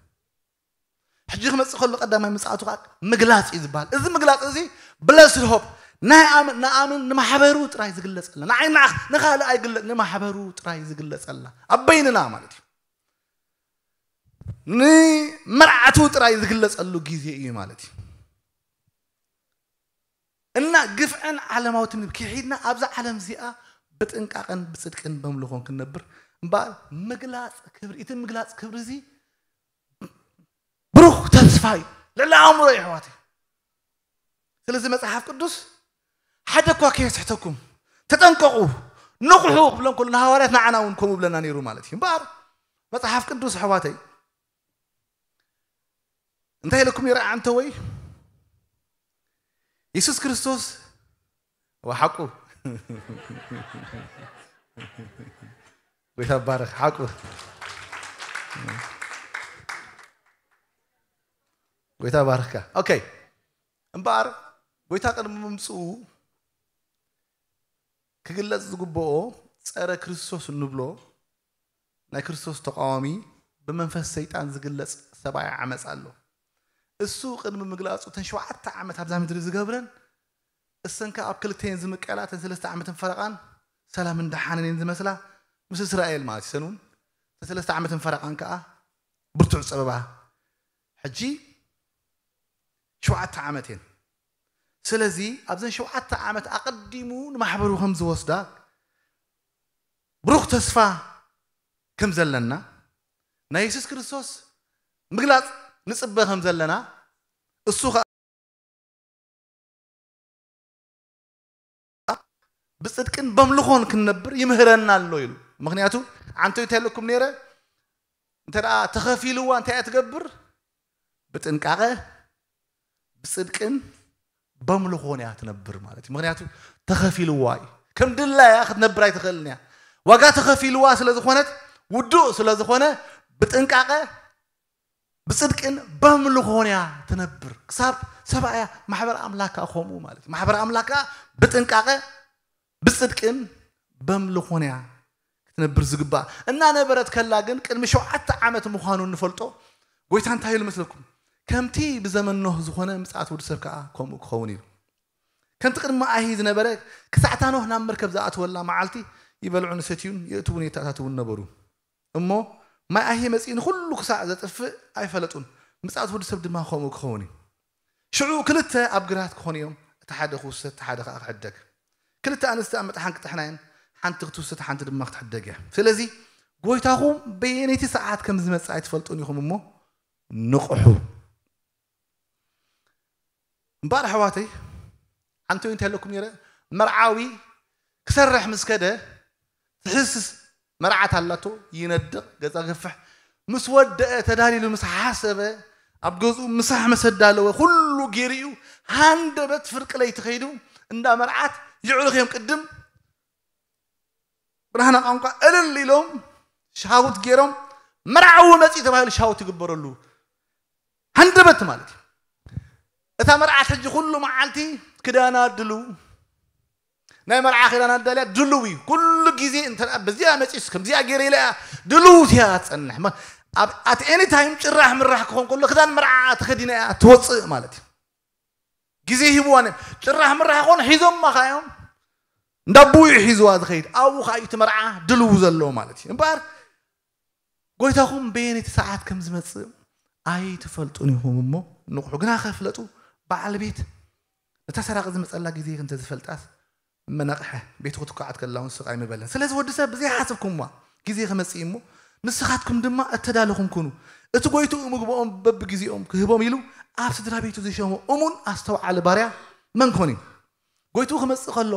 ሕጂ ክመጽእ ከሎ ቀዳማይ ምጽኣቱ ከዓ ምግላጽ እዩ ዝበሃል። እዚ ምግላጽ እዚ blessed hope ናይ ኣምን ንኣምን ንማሕበሩ ጥራይ ዝግለጸልና ንዓይ ንዓኽ ንኻልእ ኣይግለጽ ንማሕበሩ ጥራይ ዝግለጸልና ኣብ በይንና ማለት እዩ። ንመርዓቱ ጥራይ ዝግለጸሉ ግዜ እዩ ማለት እዩ። እና ግፍዕን ዓለማዊ ትምኒት ክሒድና ኣብዛ ዓለም እዚኣ ብጥንቃቐን ብጽድቅን በምልኾን ክንነብር እምበኣር ምግላጽ ክብሪ እቲ ምግላጽ ክብሪ እዚ ብሩኽ ተስፋ እዩ። ልዕሊ ኣእምሮ እዩ ኣሕዋተይ። ስለዚ መጽሓፍ ቅዱስ ሓደ እኳ ከየስሕተኩም ተጠንቀቑ ንቑሑ ክብሎም ከሎ ንሃዋርያት ንዓና እውን ከምኡ ብለና ነይሩ ማለት እዩ። እምበኣር መጽሓፍ ቅዱስ ኣሕዋተይ እንታይ ኢለኩም ነይረ ዓንተወይ የሱስ ክርስቶስ ሓቁ ጎይታ ባረክ ሓቁ ጎይታ ባረክካ። ኦኬ እምበኣር ጎይታ ቅድሚ ምምፅኡ ክግለፅ ዝግብኦ ፀረ ክርስቶስ እንብሎ ናይ ክርስቶስ ተቃዋሚ ብመንፈስ ሰይጣን ዝግለፅ ሰብኣዊ ዓመፅ ኣሎ። እሱ ቅድሚ ምግላፁ እተን ሸውዓተ ዓመት ኣብዛ ምድሪ ዝገብረን እሰን ከኣ ኣብ ክልተ እየን ዝምቀላ። እተን ሰለስተ ዓመትን ፈረቓን ሰላምን ደሓንን እየን ዝመስላ ምስ እስራኤል ማለት እዩ። እሰን እውን እተን ሰለስተ ዓመትን ፈረቓን ከኣ ብርቱዕ ጸበባ ሕጂ ሸውዓተ ዓመት እየን። ስለዚ ኣብዘን ሸውዓተ ዓመት ኣቐዲሙ ንማሕበሩ ከም ዝወስዳ ብሩኽ ተስፋ ከም ዘለና ናይ የሱስ ክርስቶስ ምግላጽ ንጽበ ከም ዘለና እሱ ኸኣ ብጽድቅን በምልኾን ክንነብር ይምህረና ኣሎ ኢሉ። ምኽንያቱ ዓንቶ እንታይ ኣለኩም ነይረ እንተ ደኣ ተኸፊልዋ እንታይ እያ ትገብር? ብጥንቃቐ ብጽድቅን በምልኾን እያ ትነብር ማለት እዩ። ምኽንያቱ ተኸፊልዋ እዩ። ከም ድላያ ክትነብር ኣይትኽእልን እያ። ዋጋ ተኸፊልዋ ስለ ዝኾነት ውዱእ ስለ ዝኾነ ብጥንቃቐ ብጽድቅን በምልኾን እያ ትነብር። ክሳብ ሰብኣያ ማሕበር ኣምላክ ከኣ ከምኡ ማለት እዩ። ማሕበር ኣምላክ ከኣ ብጥንቃቐ ብጽድቅን በምልኾን እያ ክትነብር ዝግባእ። እናነበረት ከላ ግን ቅድሚ ሸውዓተ ዓመት ምዃኑ እንፈልጦ ጎይታ እንታይ ኢሉ መስለኩም? ከምቲ ብዘመን ኖህ ዝኾነ ምጽኣት ወዲ ሰብ ከኣ ከምኡ ክኸውን እዩ። ከምቲ ቅድሚ ኣሂ ዝነበረ ክሳዕታ ኖህ ናብ መርከብ ዝኣተወላ መዓልቲ ይበልዑን ይሰትዩን የእትውን የተኣታትውን ነበሩ። እሞ ማይ ኣሂ መጺኡ ንኹሉ ክሳዕ ዘጥፍእ ኣይፈለጡን። ምጽኣት ወዲ ሰብ ድማ ከምኡ ክኸውን እዩ። ሽዑ ክልተ ኣብ ግራት ክኾኑ እዮም፣ እቲ ሓደ ክውሰድ፣ እቲ ሓደ ከኣ ክሕደግ። ክልተ ኣንስቲ ኣብ መጥሓን ክጥሕና እየን፣ ሓንቲ ክትውሰድ፣ ሓንቲ ድማ ክትሕደግ እያ። ስለዚ ጎይታኹም በየነይቲ ሰዓት ከም ዝመጽእ ኣይትፈልጡን ኢኹም እሞ ንቕሑ። እምበኣር ኣሕዋተይ ሓንቲ እንታይ ኣለኩም ነይረ መርዓዊ ክሰርሕ ምስ ከደ ትሕስስ መርዓት ኣላቶ፣ ይነድቕ፣ ገጻ ገፍሕ። ምስ ወደአ፣ ተዳሊሉ ምስ ሓሰበ፣ ኣብ ገዝኡ ምሳሕ ምስ ኣዳለወ፣ ኩሉ ገይሩ እዩ፣ ሃንደበት ፍርቂ ለይቲ ከይዱ፣ እንዳ መርዓት ይዕሩኽ እዮም። ቅድም ብራህና ቋንቋ እልል ኢሎም፣ ሻውት ገይሮም፣ መርዓዊ መጺኡ ተባሂሉ ሻውት ይግበረሉ። ሃንደበት ማለት እዩ። እታ መርዓት ሕጂ ኩሉ መዓልቲ ክዳና ድልው፣ ናይ መርዓ ክዳና ኣዳልያ ድልው እዩ። ኩሉ ግዜ እንተ ደኣ በዚኣ መጺስ፣ ከምዚኣ ገይረ ኢላ እያ ድልውቲ እያ ትጸንሕ። ማ-፣ ኣብ፣ at any time ጭራሕ ምራሕ ክኾን ከሎ ክዳን መርዓ ተኸዲና እያ ትወጽእ ማለት እዩ። ግዜ ሂብዋ ነ-፣ ጭራሕ ምራሕ ኮን ሒዞማ ኸዓ እዮም። እንዳቦኡ እዩ ሒዝዋ ዝኸይድ። ኣብኡ ኸዓ እዩ እቲ መርዓ ድልው ዘሎ ማለት እዩ። እምበኣር ጎይታኹም በየነይቲ ሰዓት ከም ዝመጽእ ኣይትፈልጡን ኢኹም እሞ ንቕሑ። ግና ከፍለጡ በዓል ቤት ነታ ሰራቂ ዝመጸላ ግዜ እንተ ዝፈልጣስ መነቕሐ፣ ቤቱ ክትኳዓት ከላ እውን ስቕ ኣይምበለን። ስለዚ ወዲ ሰብ ብዘይሓሰብኩምዋ ግዜ ክመጽእ እዩ እሞ ንስኻትኩም ድማ እተዳለኹም ኩኑ። እቲ ጎይትኡ ምግብኦም በብግዜኦም ክህቦም ኢሉ ኣብ ስድራ ቤቱ ዝሸሞ እሙን ኣስተውዓሊ ባርያ መን ኮን እዩ? ጎይትኡ ክመጽእ ከሎ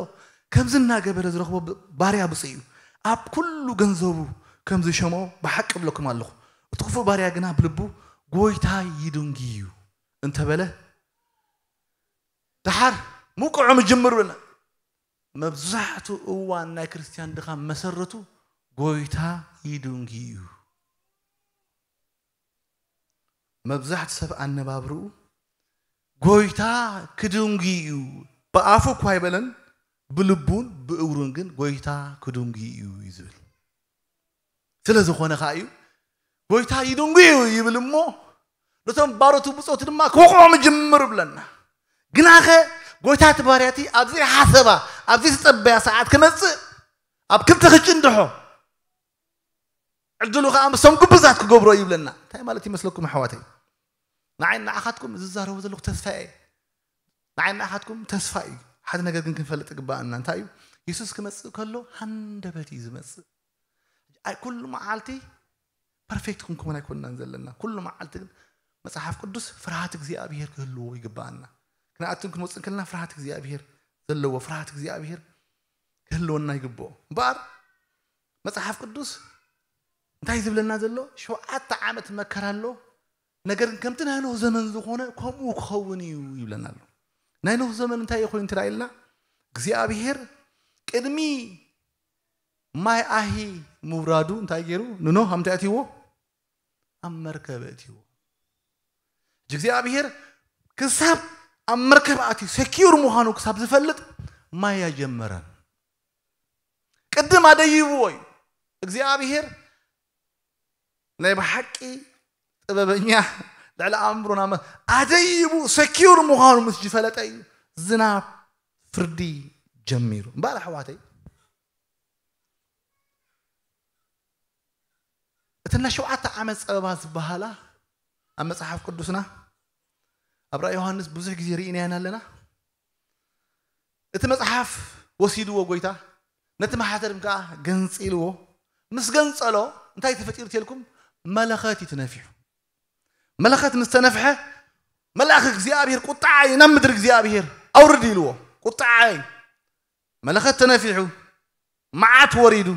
ከምዚ እናገበረ ዝረኽቦ ብ-፣ ባርያ ብፁዕ እዩ። ኣብ ኩሉ ገንዘቡ ከም ዝሸሞ ብሓቂ እብለኩም ኣለኹ። እቲ ክፉእ ባርያ ግና ብልቡ ጎይታይ ይድንጊ እዩ እንተበለ፣ ደሓር ምውቅዖ ምጅምር ብለና። መብዛሕትኡ እዋን ናይ ክርስትያን ድኻም መሰረቱ ጎይታ ይድንጊ እዩ። መብዛሕትኡ ሰብ ኣነባብርኡ ጎይታ ክድንጊ እዩ። ብኣፉ እኳ ኣይበለን፣ ብልቡን ብእግሩን ግን ጎይታ ክድንጊ እዩ እዩ ዝብል። ስለ ዝኾነ ኸዓ እዩ፣ ጎይታ ይድንጉ እዩ ይብል እሞ፣ ነቶም ባሮቱ ብጾቱ ድማ ክወቕዖም ይጅምር ብለና። ግናኸ ጎይታ እቲ ባርያ እቲ ኣብ ዘይሓሰባ፣ ኣብ ዘይተጸበያ ሰዓት ክመጽእ፣ ኣብ ክልተ ክጭንድሖ፣ ዕድሉ ኸዓ ምስቶም ግብዛት ክገብሮ እዩ ይብለና። እንታይ ማለት ይመስለኩም ኣሕዋተይ? ንዓይ ንዓኻትኩም ዝዛረቦ ዘለኹ ተስፋ እየ። ንዓይ ንዓኻትኩም ተስፋ እዩ። ሓደ ነገር ግን ክንፈልጥ ይግባኣና። እንታይ እዩ? የሱስ ክመጽእ ከሎ ሃንደበት እዩ ዝመጽእ። ኣይ ኩሉ መዓልቲ ፐርፌክት ክንከውን ኣይኮንናን ዘለና። ኩሉ መዓልቲ ግን መጽሓፍ ቅዱስ ፍርሃት እግዚኣብሄር ክህልዎ ይግባኣና። ክንኣቱን ክንወጽእን ከለና ፍርሃት እግዚኣብሄር ዘለዎ፣ ፍርሃት እግዚኣብሄር ክህልወና ይግብኦ። እምበኣር መጽሓፍ ቅዱስ እንታይ ዝብለና ዘሎ? ሸውዓተ ዓመት መከራ ኣሎ፣ ነገር ግን ከምቲ ናይ ኖህ ዘመን ዝኾነ ከምኡ ክኸውን እዩ ይብለና ኣሎ። ናይ ኖህ ዘመን እንታይ እዩ ኮይኑ ትራይ ኢልና? እግዚኣብሄር ቅድሚ ማይ ኣሂ ምውራዱ እንታይ ገይሩ? ንኖህ ኣብ ምንታይ ኣትይዎ? ኣብ መርከብ ኣትይዎ። ሕጂ እግዚኣብሄር ክሳብ ኣብ መርከብ ኣትዩ ሴኪዩር ምዃኑ ክሳብ ዝፈልጥ ማይ ኣጀመረን። ቅድም ኣደይብዎ እዩ። እግዚኣብሄር ናይ ብሓቂ ጥበበኛ፣ ልዕሊ ኣእምሮና መ-፣ ኣደይቡ ሴኪዩር ምዃኑ ምስ ዝፈለጠ እዩ ዝናብ ፍርዲ ጀሚሩ። እምበኣር ኣሕዋተይ፣ እተን ናይ ሸውዓተ ዓመት ጸበባ ዝበሃላ ኣብ መጽሓፍ ቅዱስና ኣብ ራእይ ዮሃንስ ብዙሕ ግዜ ርኢናየን ኣለና። እቲ መጽሓፍ ወሲድዎ ጎይታ፣ ነቲ ማሕተም ከኣ ገንጺልዎ። ምስ ገንጸሎ እንታይ ተፈጢሩ ትልኩም? መለኸት እዩ ተነፊሑ። መለኸት ምስ ተነፍሐ፣ መልኣኽ እግዚኣብሔር ቁጥዓይ ናብ ምድሪ እግዚኣብሔር ኣውርድ ኢልዎ። ቁጥዓይ፣ መለኸት ተነፊሑ፣ መዓት ወሪዱ፣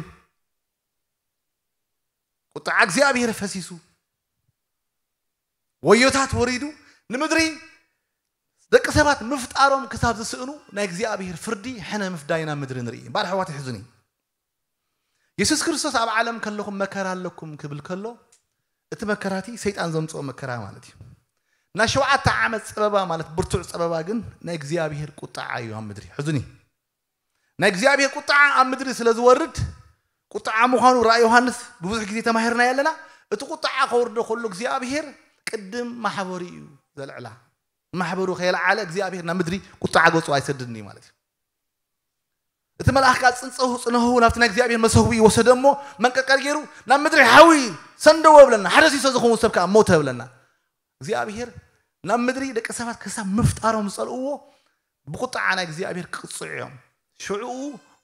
ቁጥዓ እግዚኣብሔር ፈሲሱ፣ ወዮታት ወሪዱ፣ ንምድሪ ደቂ ሰባት ምፍጣሮም ክሳብ ዝስእኑ ናይ እግዚኣብሔር ፍርዲ ሕነ ምፍዳይ ናብ ምድሪ ንርኢ። እምበኣር ኣሕዋት ይሕዙኒ። የሱስ ክርስቶስ ኣብ ዓለም ከለኹም መከራ ኣለኩም ክብል ከሎ፣ እቲ መከራ እቲ ሰይጣን ዘምጽኦ መከራ ማለት እዩ። ናይ ሸውዓተ ዓመት ጸበባ ማለት ብርቱዕ ጸበባ ግን ናይ እግዚኣብሔር ቁጥዓ እዩ ኣብ ምድሪ። ሕዙኒ። ናይ እግዚኣብሔር ቁጥዓ ኣብ ምድሪ ስለ ዝወርድ፣ ቁጥዓ ምዃኑ ራእይ ዮሃንስ ብብዙሕ ግዜ ተማሂርናዮ ኣለና። እቲ ቁጥዓ ከወርዶ ከሎ እግዚኣብሔር ቅድም ማሕበሩ እዩ ዘልዕላ። ማሕበሩ ከየልዓለ እግዚኣብሔር ናብ ምድሪ ቁጥዓ ገጹ ኣይሰድድን እዩ ማለት እዩ። እቲ መልኣኽ ከኣ ጽንጸሁ ጽነሁ ናብቲ ናይ እግዚኣብሔር መሰዊ ወሰደ እሞ መንቀርቀር ገይሩ ናብ ምድሪ ሓዊ ሰንደዎ ብለና። ሓደ ሲሶ ዝኸውን ሰብ ከኣ ሞተ ብለና። እግዚኣብሔር ናብ ምድሪ ደቂ ሰባት ክሳብ ምፍጣሮም ዝጸልእዎ ብቁጥዓ ናይ እግዚኣብሔር ክቕጽዑ እዮም። ሽዕኡ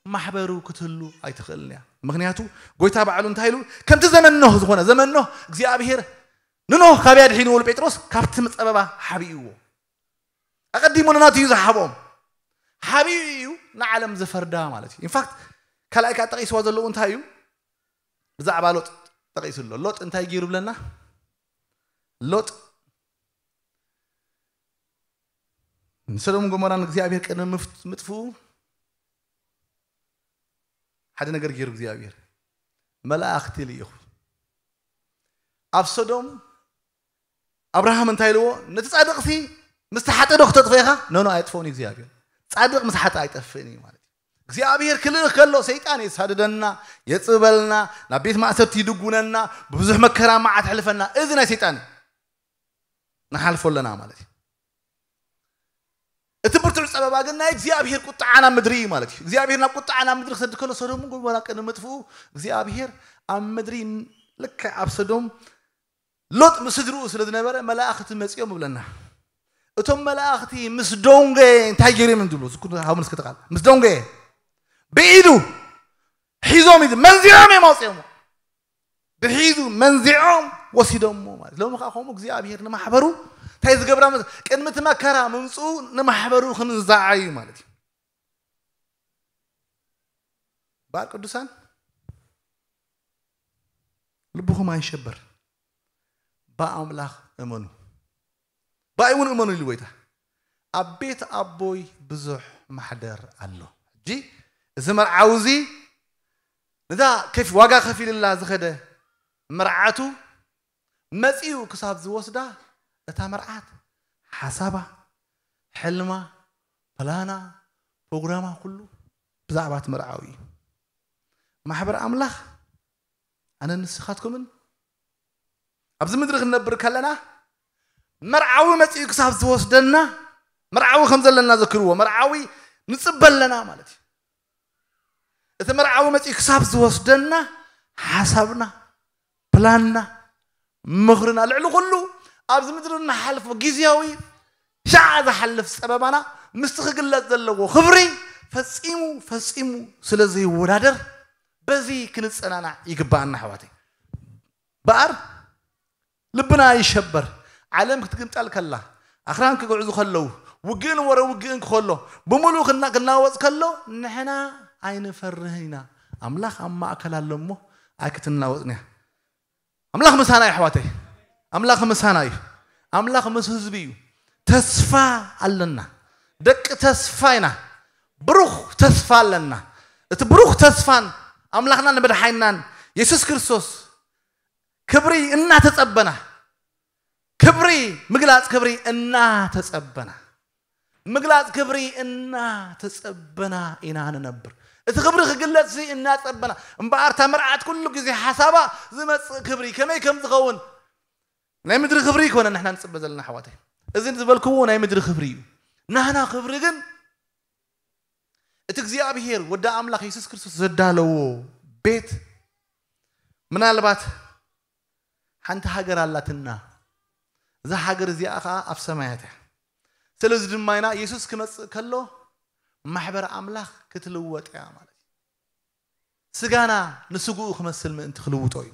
ማሕበሩ ክትህሉ ኣይትኽእልን እያ። ምኽንያቱ ጎይታ ባዕሉ እንታይ ኢሉ? ከምቲ ዘመን ኖህ ዝኾነ፣ ዘመን ኖህ እግዚኣብሔር ንኖህ ካብ ኣድሒንዎ ንጴጥሮስ ካብቲ ጸበባ ሓቢእዎ። ኣቐዲሙ ንናቱ እዩ ዝሓብኦም። ሓቢኡ እዩ ንዓለም ዝፈርዳ ማለት እዩ። ኢንፋክት ካልኣይ ከዓ ጠቒስዋ ዘለዉ እንታይ እዩ? ብዛዕባ ሎጥ ጠቒሱ ኣሎ። ሎጥ እንታይ ገይሩ ብለና? ሎጥ ንሰዶም ጎሞራን እግዚኣብሔር ቅድሚ ምፍት- ምጥፍኡ ሓደ ነገር ገይሩ እግዚኣብሔር፣ መላእኽቲ ልኢኹ። ኣብ ሰዶም ኣብርሃም እንታይ ኢልዎ? ነቲ ጻድቕሲ ምስ ተሓጠ ዶ ክተጥፍእ ኢኻ? ኖ ኖ፣ ኣየጥፍኦን እዩ እግዚኣብሔር። ጻድቕ ምስ ሓጠ ኣይጠፍእን እዩ ማለት እዩ። እግዚኣብሔር ክልእኽ ከሎ ሰይጣን የሳድደና፣ የጽበልና፣ ናብ ቤት ማእሰርቲ ይድጉነና፣ ብብዙሕ መከራ መዓት ሕልፈና። እዚ ናይ ሰይጣን እዩ። ንሓልፎ ኣለና ማለት እዩ። እቲ ብርቱዕ ጸበባ ግን ናይ እግዚኣብሔር ቁጥዓ ናብ ምድሪ እዩ ማለት እዩ። እግዚኣብሔር ናብ ቁጥዓ ናብ ምድሪ ክሰድ ከሎ ሰዶምን ጎሞራን ቅድሚ ምጥፍኡ እግዚኣብሔር ኣብ ምድሪ ልክዕ ኣብ ሰዶም ሎጥ ምስ ስድርኡ ስለ ዝነበረ መላእኽቲ መጺኦም ይብለና። እቶም መላእኽቲ ምስ ደንጎየ እንታይ ገይሮም እዮም ዝብሉ? ዝኩ- ሃው ምስ ክትቃል ምስ ደንጎየ ብኢዱ ሒዞም እዩ መንዚዖም እዮም ኣውፅኦም። ብሒዙ መንዚዖም ወሲዶሞ ማለት ሎሚ ከዓ ከምኡ እግዚኣብሔር ንማሕበሩ እንታይ ዝገብራ መስ- ቅድሚ እቲ መከራ ምምፅኡ ንማሕበሩ ክንዛዓዩ ማለት እዩ። በዓል ቅዱሳን ልብኹም ኣይሸበር፣ ብኣምላኽ እመኑ፣ ብኣይ እውን እመኑ ኢሉ ጎይታ። ኣብ ቤት ኣቦይ ብዙሕ ማሕደር ኣሎ። ሕጂ እዚ መርዓዊ እዚ ነዛ ከፍ ዋጋ ከፊልላ ዝኸደ መርዓቱ መጺኡ ክሳብ ዝወስዳ እታ መርዓት ሓሳባ፣ ሕልማ፣ ፕላና፣ ፕሮግራማ ኩሉ ብዛዕባ እቲ መርዓዊ እዩ። ማሕበር ኣምላኽ ኣነ ንስኻትኩምን ኣብዚ ምድሪ ክንነብር ከለና መርዓዊ መጺኡ ክሳብ ዝወስደና መርዓዊ ከም ዘለና ዘክርዎ መርዓዊ ንጽበ ኣለና ማለት እዩ። እቲ መርዓዊ መጺኡ ክሳብ ዝወስደና ሓሳብና፣ ፕላንና፣ ምኽርና ልዕሊ ኩሉ ኣብዚ ምድሪ እንሓልፎ ግዜያዊ ሻዕ ዝሓልፍ ጸበባና ምስቲ ክግለጽ ዘለዎ ክብሪ ፈጺሙ ፈጺሙ ስለ ዘይወዳደር በዚ ክንጸናናዕ ይግባኣና ኣሕዋተይ። በኣር ልብና ይሸበር። ዓለም ክትግምጠል ከላ ኣኽራን ክግዕዙ ከለዉ ውግእን ወረ ውግእን ክኸሎ ብምሉእ ክና- ክናወጽ ከሎ ንሕና ኣይንፈርህን ኢና። ኣምላኽ ኣብ ማእከል ኣሎ እሞ ኣይክትናወጽን እያ። ኣምላኽ ምሳና እዩ ኣሕዋተይ። ኣምላኽ ምሳና እዩ። ኣምላኽ ምስ ህዝቢ እዩ። ተስፋ ኣለና። ደቂ ተስፋ ኢና። ብሩኽ ተስፋ ኣለና። እቲ ብሩኽ ተስፋን ኣምላኽናን መድሓይናን የሱስ ክርስቶስ ክብሪ እናተጸበና ክብሪ ምግላጽ ክብሪ እናተጸበና ምግላጽ ክብሪ እናተጸበና ኢና ንነብር። እቲ ክብሪ ክግለጽ እናጸበና እምበኣር እታ መርዓት ኩሉ ግዜ ሓሳባ ዝመጽእ ክብሪ ከመይ ከም ዝኸውን ናይ ምድሪ ክብሪ ይኮነ ንሕና ንጽበ ዘለና ኣሕዋተይ። እዚ ዝበልክዎ ናይ ምድሪ ክብሪ እዩ። ናህና ክብሪ ግን እቲ እግዚኣብሔር ወዲ ኣምላኽ የሱስ ክርስቶስ ዘዳለዎ ቤት ምናልባት ሓንቲ ሃገር ኣላትና። እዛ ሃገር እዚኣ ኸዓ ኣብ ሰማያት እያ። ስለዚ ድማ ኢና የሱስ ክመጽእ ከሎ ማሕበር ኣምላኽ ክትልወጥ እያ ማለት እዩ። ስጋና ንስግኡ ክመስል ምእንቲ ክልውጦ እዩ።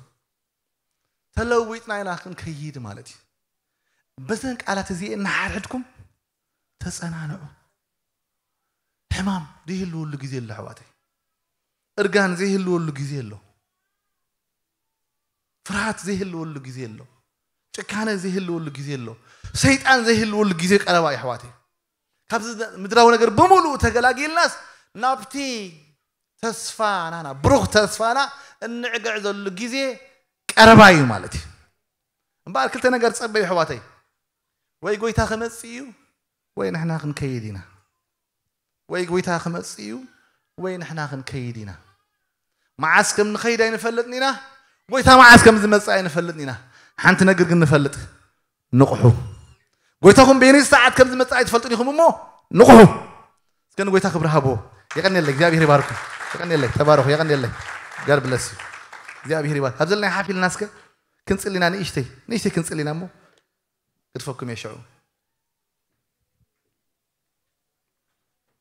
ተለዊጥና ኢና ክንከይድ ማለት እዩ። በዘን ቃላት እዚኤ እናሓድሕድኩም ተጸናንዑ። ሕማም ዘይህልወሉ ግዜ ኣሎ ኣሕዋተይ። እርጋን ዘይህልወሉ ግዜ ኣሎ። ፍርሃት ዘይህልወሉ ግዜ ኣሎ። ጭካነ ዘይህልወሉ ግዜ ኣሎ። ሰይጣን ዘይህልወሉ ግዜ ቀረባ እዩ ኣሕዋተይ። ካብዚ ምድራዊ ነገር ብምሉእ ተገላጊልናስ ናብቲ ተስፋ ናና ብሩኽ ተስፋና እንዕግዕ ዘሉ ግዜ ቀረባ እዩ ማለት እዩ። እምበኣር ክልተ ነገር ጸበዩ ኣሕዋተይ። ወይ ጎይታ ክመጽእ እዩ ወይ ንሕና ክንከይድ ኢና። ወይ ጎይታ ክመጽእ እዩ ወይ ንሕና ክንከይድ ኢና። መዓስ ከም ንኸይድ ኣይንፈልጥን ኢና። ጎይታ መዓስ ከም ዝመጽእ ኣይንፈልጥን ኢና። ሓንቲ ነገር ግን ንፈልጥ፣ ንቕሑ። ጎይታኹም በየነይቲ ሰዓት ከም ዝመጽእ ኣይትፈልጡን ኢኹም እሞ ንቕሑ። እስከ ንጎይታ ክብሪ ሃብዎ። የቐንየለይ፣ እግዚኣብሔር ይባርኩም። የቐንየለይ፣ ተባረኹ። የቐንየለይ። God bless you። እግዚኣብሔር ይባርክ። ኣብ ዘለና ሓፍ ኢልና እስከ ክንጽሊና ንእሽተይ ንእሽተይ ክንጽሊና እሞ ግድፈኩም እየ ሽዑ።